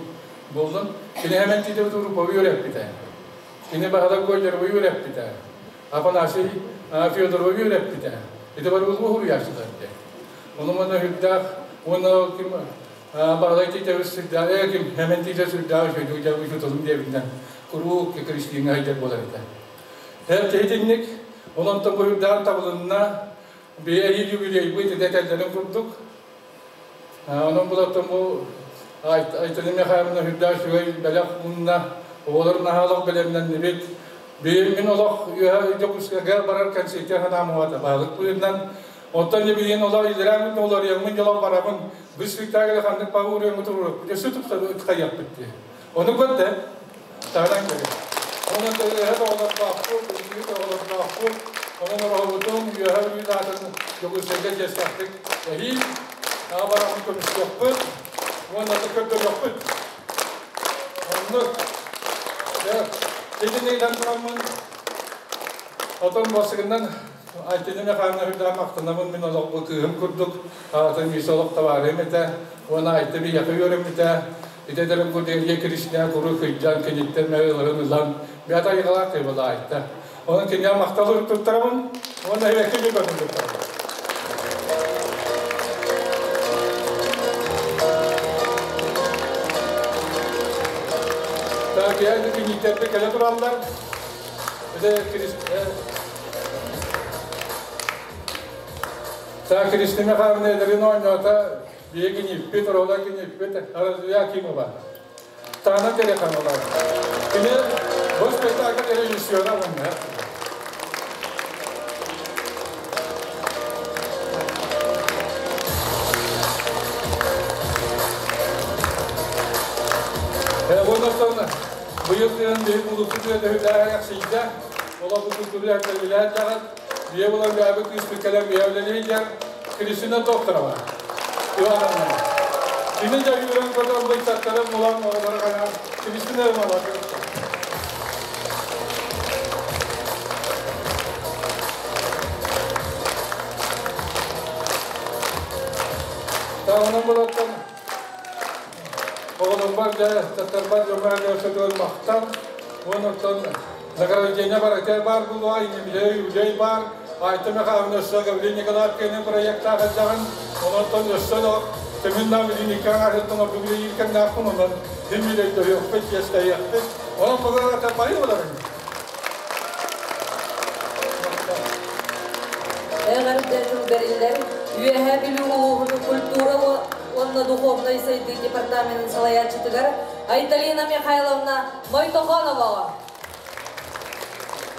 Speaker 13: буоллун. Кини хэмэн тиитэ урупову үөрэппитэ. Кини баһылык Гольдерову үөрэппитэ. Афанасий Федорову үөрэппитэ. Ити бары улуу хуруйааччылар этэ. Ону манна үрдээх уонна ким баһылай тиитэ сүрдээх ким хэмэн тиитэ сүрдээх үчүгэй учууталым диэбитинэн куруук Кристина хайдар буолар этэ. Тэр киһитинник онон бу үрдээх табылынна бэйэ юбилейбыт этэллэрин курдук. Онон булаттан бу Айталина Михайловна үрдээх үчүгэй бэлэх уунна оҕолор наһаалах бэлэмнэннибит. Биир мин олох үөһэ Дьокуускайга барар концертка ханаамуата баалык быырынан. Оттон билигин олор илэрээҥ олоруйаммын дьолон барабын. Бу спектакль ханнык пауырыамы туруораппыт, өссө тупсайыахпыт дии. Ону көрдө, таһынан көрө. Онон эһэ оҕолордоохпут, үтүөт оҕолордоохпут, онон ороһубутун, үөһэ үүн аатын Дьокуускайга чиэстээхтик эһиил аҕа бараҕын көмүскүөхпүт уонна да көрдөрүөхпүт. Оннук. Итини ыйтан тураммын, отон басыгынан Айтина Михайловна үрдээх махтанабын мин олохпу кыыһым курдук аатын миисэ олох табаарыым этэ уонна Айта биһиэхэ үөрэммитэ ити этэрим курдук Илья Кришна куруук сылдьан киниттэн ыларын ылан бэйэтэ айылҕалаах кыйбала Айта онон киниэхэ махтал туттарабын уонна эһиэхэ бүкөтүн туттарабын. Так, я кинииттерби кэлэ тураллар. Та Кристина Михайловна эдэрин оонньоото биһиги киниппит, Рода киниппит, Аразия Акимова. Таана Тереханова. Кини бу спектакль режиссера уонна. Оннортон быйыл кыһын биһи мулусу түөтөһүлээһэ сийдэ. Ола бу культура үлэлээн Бие була үлээбит кыыспыт кэлэн бие үлэлиир Кристина Докторова. Ивановна. Кини дьайыырын көтөн быйсаттарын булан оҕолоро канан Кристина Ивановна. Таҕынан булаттан оҕолорбар дьэ татарбар дьоммор дьэ махтал. Онон награждение барыта баар буолуо, иннибилэй үлэй баар. Айта Михайловна өссө Гаврил Николаевкины проектаах элдэҕин, онон өссө да Төмүн нам илиниккан арыттан ордугуле ииркэннээхпин, онон дим өйдөһүөхпүт, тиэстэйиэхпит. Онон бугун байы боларын.
Speaker 12: Эҕэрдэ тыл бэриллэр Үөһээ Бүлүү улууһун культура уонна духовнай сайдыы департаменын салайааччытыгар Айталина Михайловна Мойтохоноваҕа.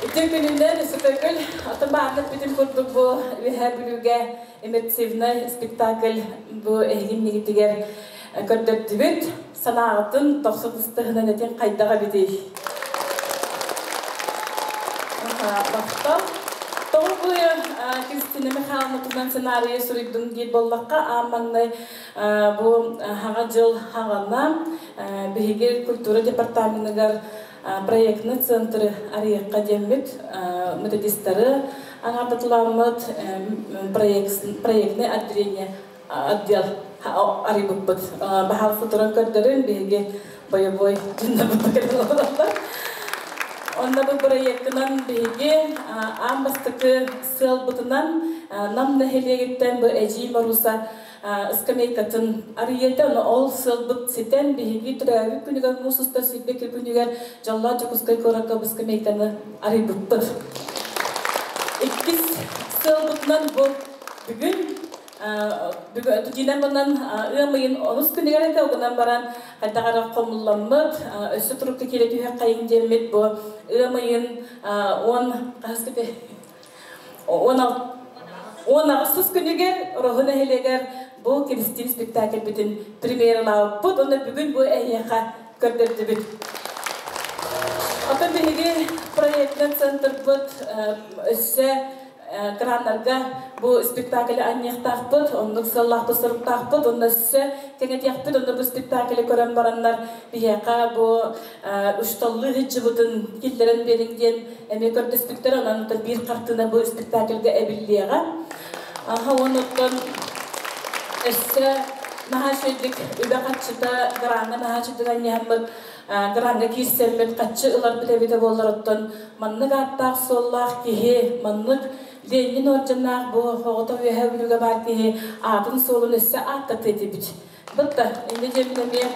Speaker 1: Ити күнүнэн Сүпөкүл атын бааннык бүтүн курдук бу Үөһээ Бүлүүгэ иммерсивный спектакль бу эһигин нигитигэр көрдөрдүбүт. Санааҕытын тохсутустыһынан этин хайдаҕа битий? Махтал. Тоҕо бу Кристина Михайловна туһунан сценарийы суруйдум диир буоллахха, аан маҥнай бу хаҥа дьыл хаҥана биһиги культура департаменыгар проектный центры арыйыахха диэммит методистары аҥаардатыламмыт проектный отделение отдел арыйбыппыт. Баһаалыста туран көрдөрүн биһиги боевой дьоннорбут. Онно бу проектынан биһиги аан бастакы сыалбытынан Нам нэһилиэгиттэн бу Эдьиий Моруса ыскамейкатын арыйыта, ону ол сыалбыт ситэн биһиги төрөөбүт күнүгэр муус устар сүүрбэ күнүгэр Дьоллоох Дьокуускай куоракка бу ыскамейканы арыйбыппыт. Иккис сыалбытынан бу бүгүн Тутинан мунан ыам ыйын онус күнүгэр этэ, угунан баран хайдах эрэ хомулламмыт, өссө турукка киирэ түһэх хайын диэммит бу ыам ыйын он хаһыс 18 күнүгэр Ороһу нэһилиэгэр бу Кристин спектакльбитин премьералаабыппыт уонна бүгүн бу эһиэхэ көрдөрдүбүт. Оттон биһиги проектный центрбыт өссө краннарга бу спектакль анньыахтаахпыт, оннук сыаллаахпыт, соруктаахпыт, онно өссө кэҥэтиэхпит, онно бу спектаклы көрөн бараннар биһиэхэ бу ушталлыы сылдьыбытын киллэрэн биэриҥ диэн эмиэ көрдөспүттэр, онон биир хартыына бу спектакльга эбиллиэҕэ. Аха, онуттан өссө наһаа үчүгэйдик үбэ харчыта граҥҥа наһаа үчүгэйдик анньыһаммыт граҥҥа киирсэммит хаччы ыларбыт эбитэ буоллар оттон маннык ааттаах-суоллаах киһи маннык Ленин орденнаах бу оҕото үөһэ Бүлүүгэ баар киһи аатын-суолун өссө ааттатыа этибит. Бытта, инньэ диэммин эмиэ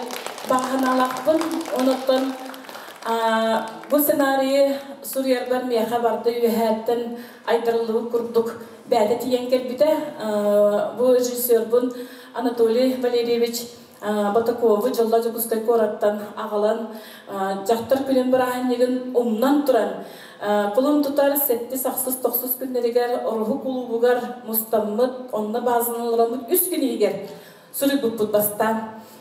Speaker 1: баҕа санаалаахпын. Онуттан бу сценарийы суруйарбар миэхэ барда үөһээттэн айдарыллыбыт курдук бэйэтэ тиийэн кэлбитэ. Бу режиссербун Анатолий Валерьевич Батаковы Дьолло Дьокуускай куораттан аҕалан дьахтар күнүн бырааһынньыгын умнан туран кулун тутар сэттис ахсыс тохсус күннэригэр Ороһу кулуубугар мустаммыт, онно баазаланаммыт үс күн иһигэр. суруйбуппут бастаан.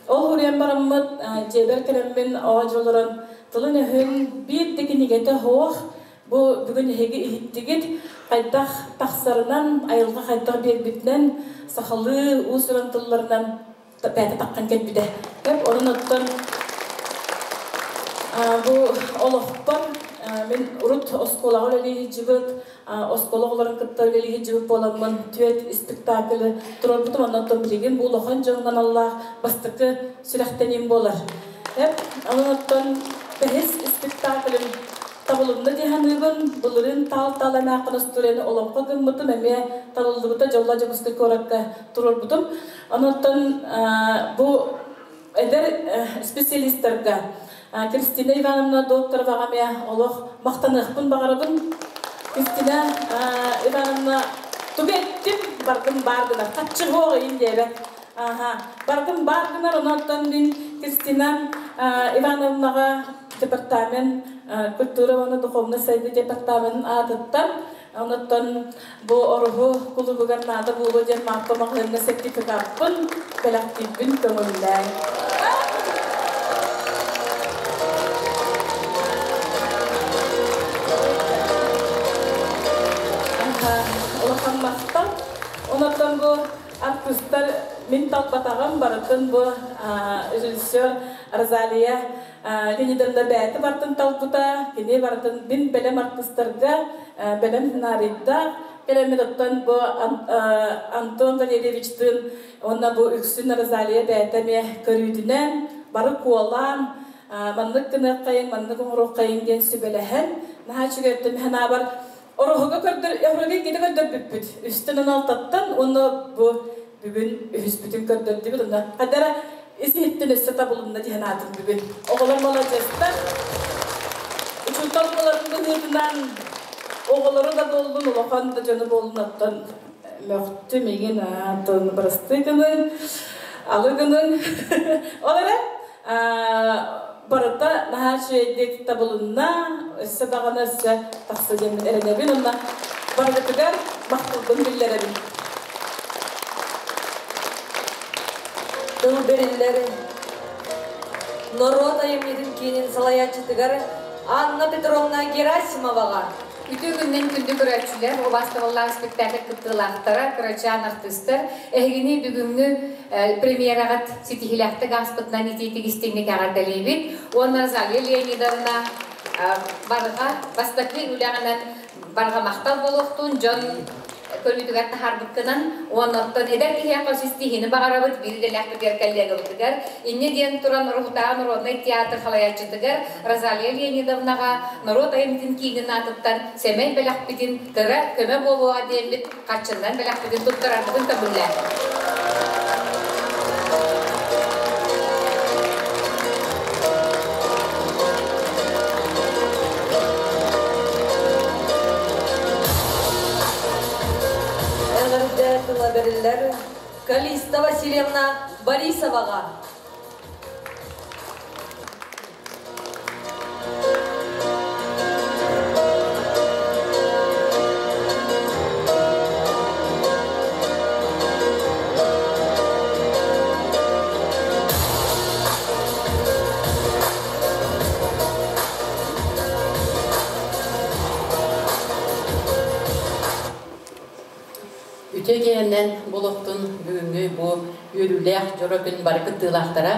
Speaker 1: Ол суруйан бараммыт дьиэбэр кэлэммин оодьу олорон тылын-өһүн биир да кинигэтэ суох. Бу бүгүн эһиги иһиттигит, хайдах тахсарынан, айылҕа хайдах биэрбитинэн, сахалыы уус-уран тылларынан бэйэтэ таххан кэлбитэ. Эп онон оттон бу олохпор мин урут оскуолаҕа үлэлии сылдьыбыт, оскуола оҕолорун кытта үлэлии сылдьыбыт буоламмын түөрт испектаклы туруорбутум. Онон оттон билигин бу улахан дьоҥҥо аналлаах бастакы сүрэхтэниим буолар. Эп онон оттон бэһис испектаклым табылынна дии саныыбын. Былырыын таал-таал эмээххин остуоруйаны олоҥхо гыммытым, эмиэ талыллыбыта Дьолло Дьокуускай куоракка туруорбутум. Онон бу эдэр специалистарга Кристина Ивановна Доктороваҕа эмиэ олох махтаныахпын баҕарабын. Кристина Ивановна тугу эттим, бардым баар гынар, хаччы суох ыйын диэбэт. Аха, бардым баар гынар, онон мин Кристина Ивановнаҕа департамент культура уонна духовнай сайдыы департаменын аатыттан Онуттан бу Ороһу кулубугар наада буолуо диэн Мааппа маҕаһыыҥҥа сертификаппын бэлэхтиирбин көҥүллээҥ. Улахан махтал. Онуттан бу артыыстар мин талбатаҕым барытын бу режиссер Розалия Леонидовна бэйэтэ барытын талбыта, кини барытын мин бэлэм артыыстарга бэлэм сценарийдаах кэлэммит оттон бу Антон Валерьевичтыын уонна бу үксүн Розалия бэйэтэ эмиэ көрүүтүнэн бары куолаан маннык гыныаххайыҥ, маннык оҥоруоххайыҥ диэн сүбэлэһэн наһаа үчүгэй санаабар Ороһуга көрдөр, ороһуга иккитэ көрдөрбүппүт. Үстэн он алтаттан уонна бу бүгүн үһүспүтүн көрдөрдүбүт. Онно хадара ис иһиттэн өссө табылынна диэн аатын бүгүн. Оҕолор маладьыастар. Учуутал буоларын быһыытынан оҕолору да буоллун, улахан да дьону буоллун оттон мөхтүм игин аатын бырастыы гыныҥ, алы гыныҥ. Ол эрэ барыта наһаа үчүгэйдик табылынна, өссө даҕаны өссө тахса диэммин эрэнэбин уонна барыгытыгар махталбын биллэрэбин.
Speaker 12: Тыл бэриллэр норуот айымньытын киинин салайааччытыгар Анна Петровна Герасимоваҕа.
Speaker 14: Үтүө күннэн күндү көрөөччүлэр, убаастабыллаах спектакль кыттыылаахтара, кырачаан артыыстар, эһигини бүгүҥҥү премьераҕыт ситиһиилээхтик ааспытынан итиитик истиҥник эҕэрдэлиибит. Уонна Розалия Леонидовна барҕа бастакы үлэҕинэн барҕа махтал буолуохтун, дьон көрүүтүгэр таһаарбыккынан уонна оттон эдэр киһиэхэ ситиһиини баҕарабыт биир идэлээхпитигэр коллегабытыгар инньэ диэн туран Ороһутааҕы народнай театр салайааччытыгар Розалия Леонидовнаҕа норуот айымньытын киинин аатыттан сэмэй бэлэхпитин кыра көмө буолуоҕа диэммит харчынан бэлэхпитин туттарарбытын көҥүллээн.
Speaker 12: Эҕэрдэ тыла бэриллэр Калиста Васильевна Борисоваҕа.
Speaker 15: Үтүө киэһэнэн буолуохтун бүгүҥҥү бу үөрүүлээх дьоро күн бары кыттыылаахтара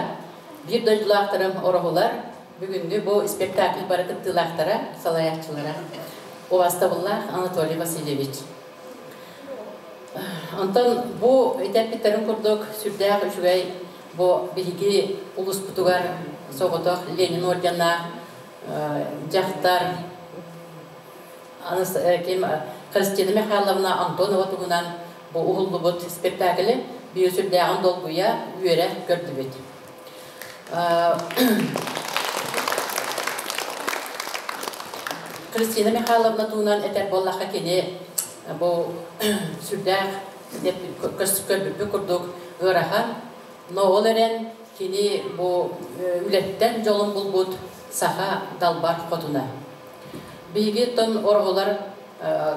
Speaker 15: Биир дойдулаахтарым ороһулар, бүгүҥҥү бу спектакль бары кыттыылаахтара, салайааччылара. Убаастабыллаах Анатолий Васильевич. Онтон бу этэппиттэрин курдук сүрдээх үчүгэй бу биһиги улууспутугар соҕотох Ленин орденнаах дьахтар ким Христина Михайловна Антонова туһунан бу уһуллубут спектаклы биир сүрдээҕин долгуйа, үөрэ көрдүбүт. Христина Михайловна туһунан этэр буоллахха кини бу сүрдээх көрбүппүт курдук ыарахан, но ол эрэн кини бу үлэттэн дьолун булбут саха далбар хотуна. Биһиги оттон ороһулар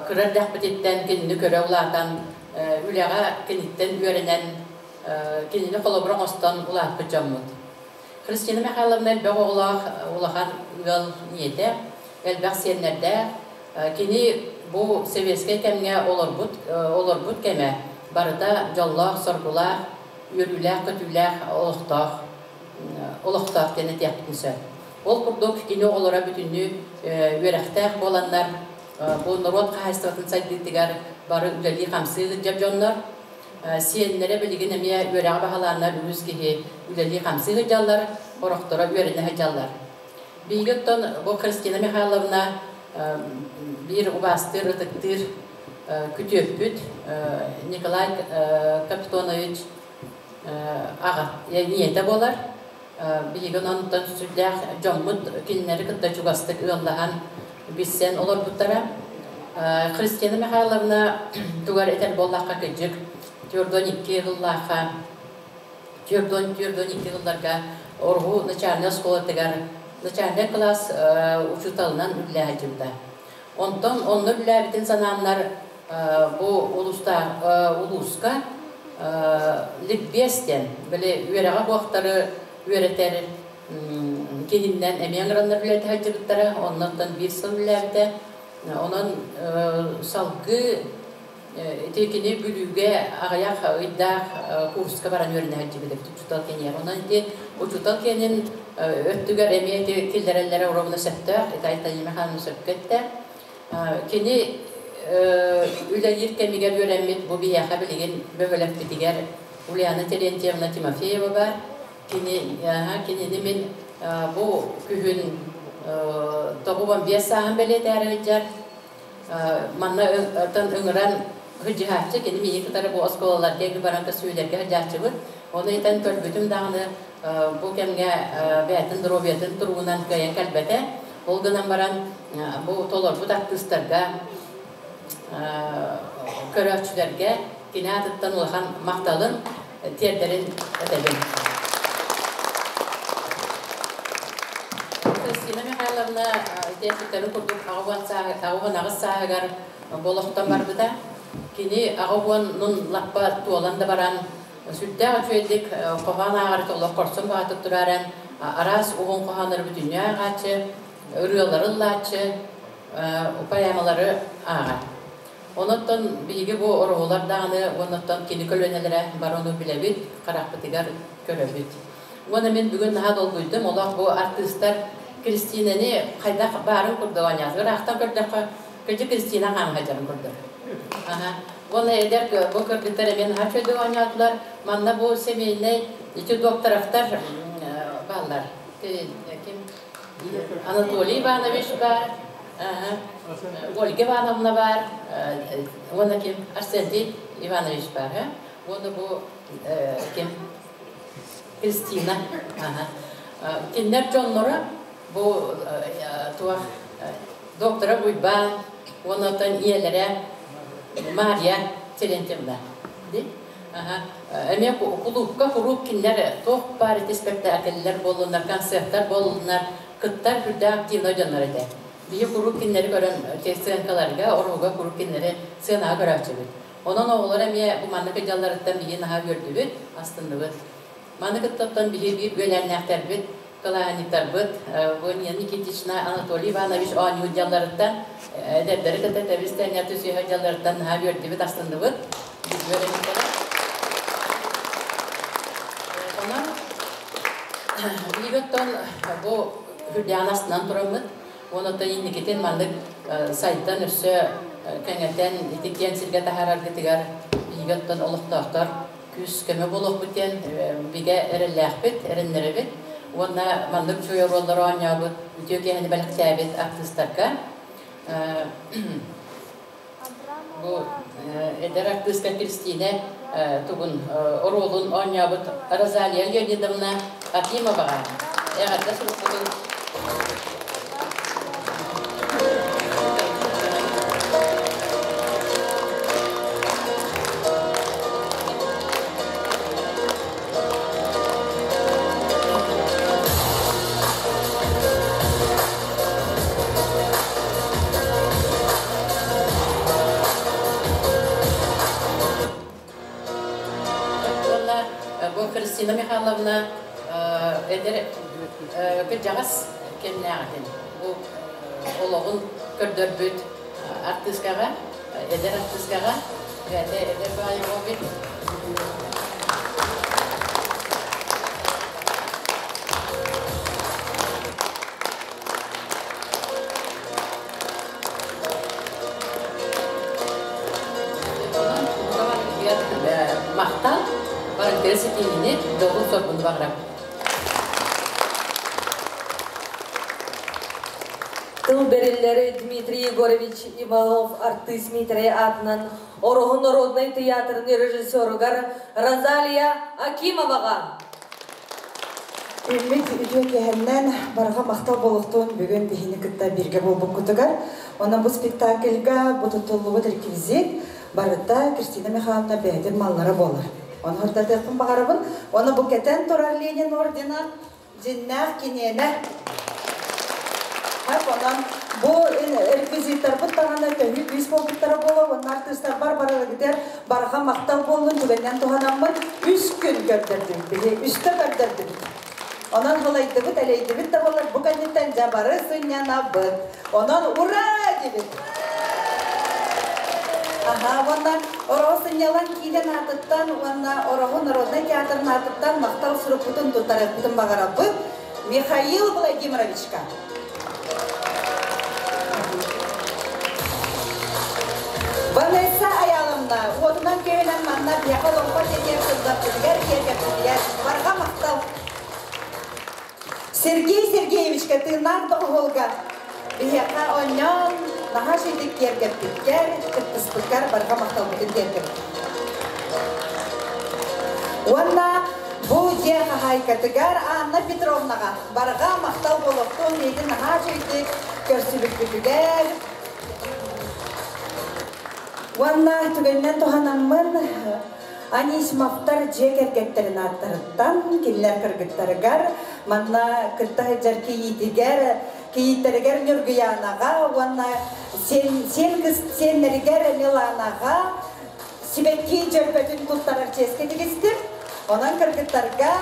Speaker 15: кыра эрдэхпититтэн кинини көрө улаатан, үлэҕэ киниттэн үөрэнэн Кинини холобура оҥостон улааппыт дьоммут. Христина Михайловна элбэх оҕолоох улахан ыал ийэтэ, элбэх сиэннэрдээх. Кини бу сэбиэскэй кэмҥэ олорбут олорбут кэмэ барыта дьоллоох-соргулаах, үөрүүлээх-көтүүлээх олохтоох олохтоох диэн этиэхпитин сөп. Ол курдук кини оҕолоро бүтүннүү үөрэхтээх буоланнар, бу норуот хаһаайыстыбатын сайдыытыгар бары үлэлии-хамсыы сылдьар дьоннор. Сиэннэрэ билигин эмиэ үөрэҕи баһылааннар үгүс киһи үлэлии-хамсыы сылдьаллар, орохторо үөрэнэ сылдьаллар. Биһиги оттон бу Христина Михайловна биир убаастыыр, ытыктыыр күтүөппүт Николай Капитонович аҕа ийэтэ буолар. Биһиги онон сүрдээх дьоммут кинилэри кытта чугастык ыаллаһан, билсэн олорбуттара. Христина Михайловна тугар этэр буоллахха кырдьык 42 сыллаахха 42 сылларга Оргу начальнай оскуолатыгар начальнай кылаас учууталынан үлэлэһэ сылдьыбыта. Онтон онно үлэлээбитин санааннар бу улуустаах улууска ликбез диэн били үөрэҕэ буохтары үөрэтэр киһиннэн эмиэ ыҥыраннар үлэлэтэ сылдьыбыттара. Оннуттан биир сыл үлэлээбитэ. Онон салгыы ити кини Бүлүүгэ аҕыйах ыйдаах курска баран үөрэнэ сылдьыбыт эбит учуутал киэниэр. Онон ити учуутал киэнин өттүгэр эмиэ ити киллэрэллэрэ уровна сөптөөх. Ити Айталина Михайловна сөпкө эттэ. Кини үлэлиир кэмигэр үөрэммит бу биһиэхэ билигин бөһүөлэкпитигэр Ульяна Терентьевна Тимофеева баар. Кини, кинини мин бу күһүн 95 сааһын бэлиэтээри сылдьар. Манна ыҥыран сылдьыһааччы, кини миигин кытары бу оскуолаларга баран көссүүлэргэ сылдьааччыбыт. Ону этэн көрбүтүм даҕаны бу кэмҥэ бэйэтин доруобуйатын туругунан кыайан кэлбэтэ. Ол гынан баран бу толорбут артыыстарга, көрөөччүлэргэ кини аатыттан улахан махталын тиэрдэрин этэбин. Кристина Михайловна ити курдук 88 сааһыгар болохтон барбыта. Кини 80-нун лаппа туолан да баран сүрдээх үчүгэйдик хоһоон ааҕар олох хорсун баҕатык турааран араас уһун хоһооннору бүтүннүү ааҕааччы, ырыалары ыллааччы, поэмалары ааҕар. Онон биһиги бу ороһулар даҕаны уоннаттан кини көлүөнэлэрэ бары ону билэбит, харахпытыгар көрөбүт. Уонна мин бүгүн наһаа долгуйдум, олох бу артыыстар Кристинаны хайдах баарын курдук оонньоотулар. Ыраахтан көрдөххө, кырдьык Кристина хаамыһа дьарын курдук. Аха. Уонна эдэр бу кыргыттар эмиэ наһаа үчүгэйдик оонньоотулар. Манна бу семейнэй ити докторовтар бааллар. Ким? Анатолий Иванович баар, Ольга Ивановна баар, уонна ким? Арсентий Иванович баар. Уонна бу ким? Кристина. Кинилэр дьонноро бу туох доктора Уйбаан уонна оттон ийэлэрэ Мария Терентьевна. Эмиэ кулуупка куруук кинилэр туох баар ити спектакльлэр буоллуннар, концерттар буоллуннар, кыттар үрдээх активно дьоннор этэ. Биһи куруук кинилэри көрөн сценкаларга, оруһуга куруук кинилэри сценаҕа көрөөччүбүт. Онон оҕолор эмиэ бу маннык дьалларыттан биһи наһаа үөрдүбүт, астынныбыт. Маны кыттаттан биһи биир үөлээннээхтэрбит, кылааһынньыктарбыт Нина Никитична, Анатолий Иванович оонньуур дьалларыттан, эдэрдэри кытта тэбис тэҥҥэ түсүһэр дьалларыттан наһаа үөрдүбүт, астынныбыт. Үөрэммиттэрэ. Онон биһиги оттон бу үрдээн астынан тураммыт, Онон инникитин маннык сайдан өссө кэҥэтэн ити киэн сиргэ таһаараргытыгар биһиги оттон олохтоохтор күүс-көмө буолуохпут диэн бигэ эрэллээхпит, эрэннэрэбит. Уонна маннык үчүгэй оруоллары оонньообут, үтүө киэһэни бэлэхтээбит артыыстарга бу эдэр артыыска Кристина тугун оруолун оонньообут Розалия Леонидовна Акимоваҕа эҕэрдэ сурукпутун Уонна Кристина Михайловна эдэр кырдьаҕас кэмнээҕитин бу олоҕун көрдөрбүт артыыскаҕа, эдэр артыыскаҕа, бэйэтэ эдэр баайы буолбут. Махтал, барыгытыгар ситиһиини, дьолун-соргуну баҕарабын.
Speaker 12: Тыл бэриллэр Дмитрий Егорович Иванов артыыс Дмитрий аатынан Ороһу народнай тыйаатырын режиссеругар Розалия Акимоваҕа.
Speaker 16: Үммүт үтүө киэһэннэн барҕа махтал буолуохтун бүгүн биһини кытта бииргэ буолбуккутугар. Онон бу спектакльга бу туттуллубут реквизит барыта Кристина Михайловна бэйэтин маллара буолар. Ону ырдатыахпын баҕарабын. Уонна бу кэтэн турар Ленин ордена дьиннээх киниэнэ. Онон бу реквизиттарбыт даҕаны төһүү күүс буолбуттара буолуо уонна артыыстарбар барыларыгар барҕа махтал буоллун түгэнинэн туһанаммын үс күн көрдөрдүбүт биһи үстэ көрдөрдүбүт. Онон һылайдыбыт, элэйдибит да буолар бу кэнниттэн дьэ бары сынньанабыт. Онон ура диибит! Аха, уонна Ороһу сынньалаҥ киинин аатыттан уонна Ороһу народнай театрын аатыттан махтал сурукпутун туттарыахпытын баҕарабыт Михаил Владимировичка. Ванесса Аяловна, уотунан күөһүнэн манна биһиэхэ олоҥхо дьиэтигэр сылдьарбытыгар, киэргэппитигэр барҕа махтал! Сергей Сергеевичка тыыннаах доҕуһуолга биһиэхэ оонньоон, наһаа үчүгүйдик киэргэппиккэр, кыттыспыккар барҕа махталбытын тиэрдэбит. Уонна бу дьиэ хаһаайкатыгар Анна Петровнаҕа барҕа махтал буолуохтун, миигин наһаа үчүгэйдик көрсүбүппүтүгэр. Уонна түгэнинэн туһанаммын Анисимовтар дьиэ кэргэттэрин ааттарыттан кинилэр кыргыттарыгар манна кытта сылдьар кийиитигэр, кийииттэригэр Ньургуйаанаҕа уонна сиэн кыс сиэннэригэр Миланаҕа сибэкки дьөрбөтүн туттарар чиэскэ тигистим. Онон кыргыттарга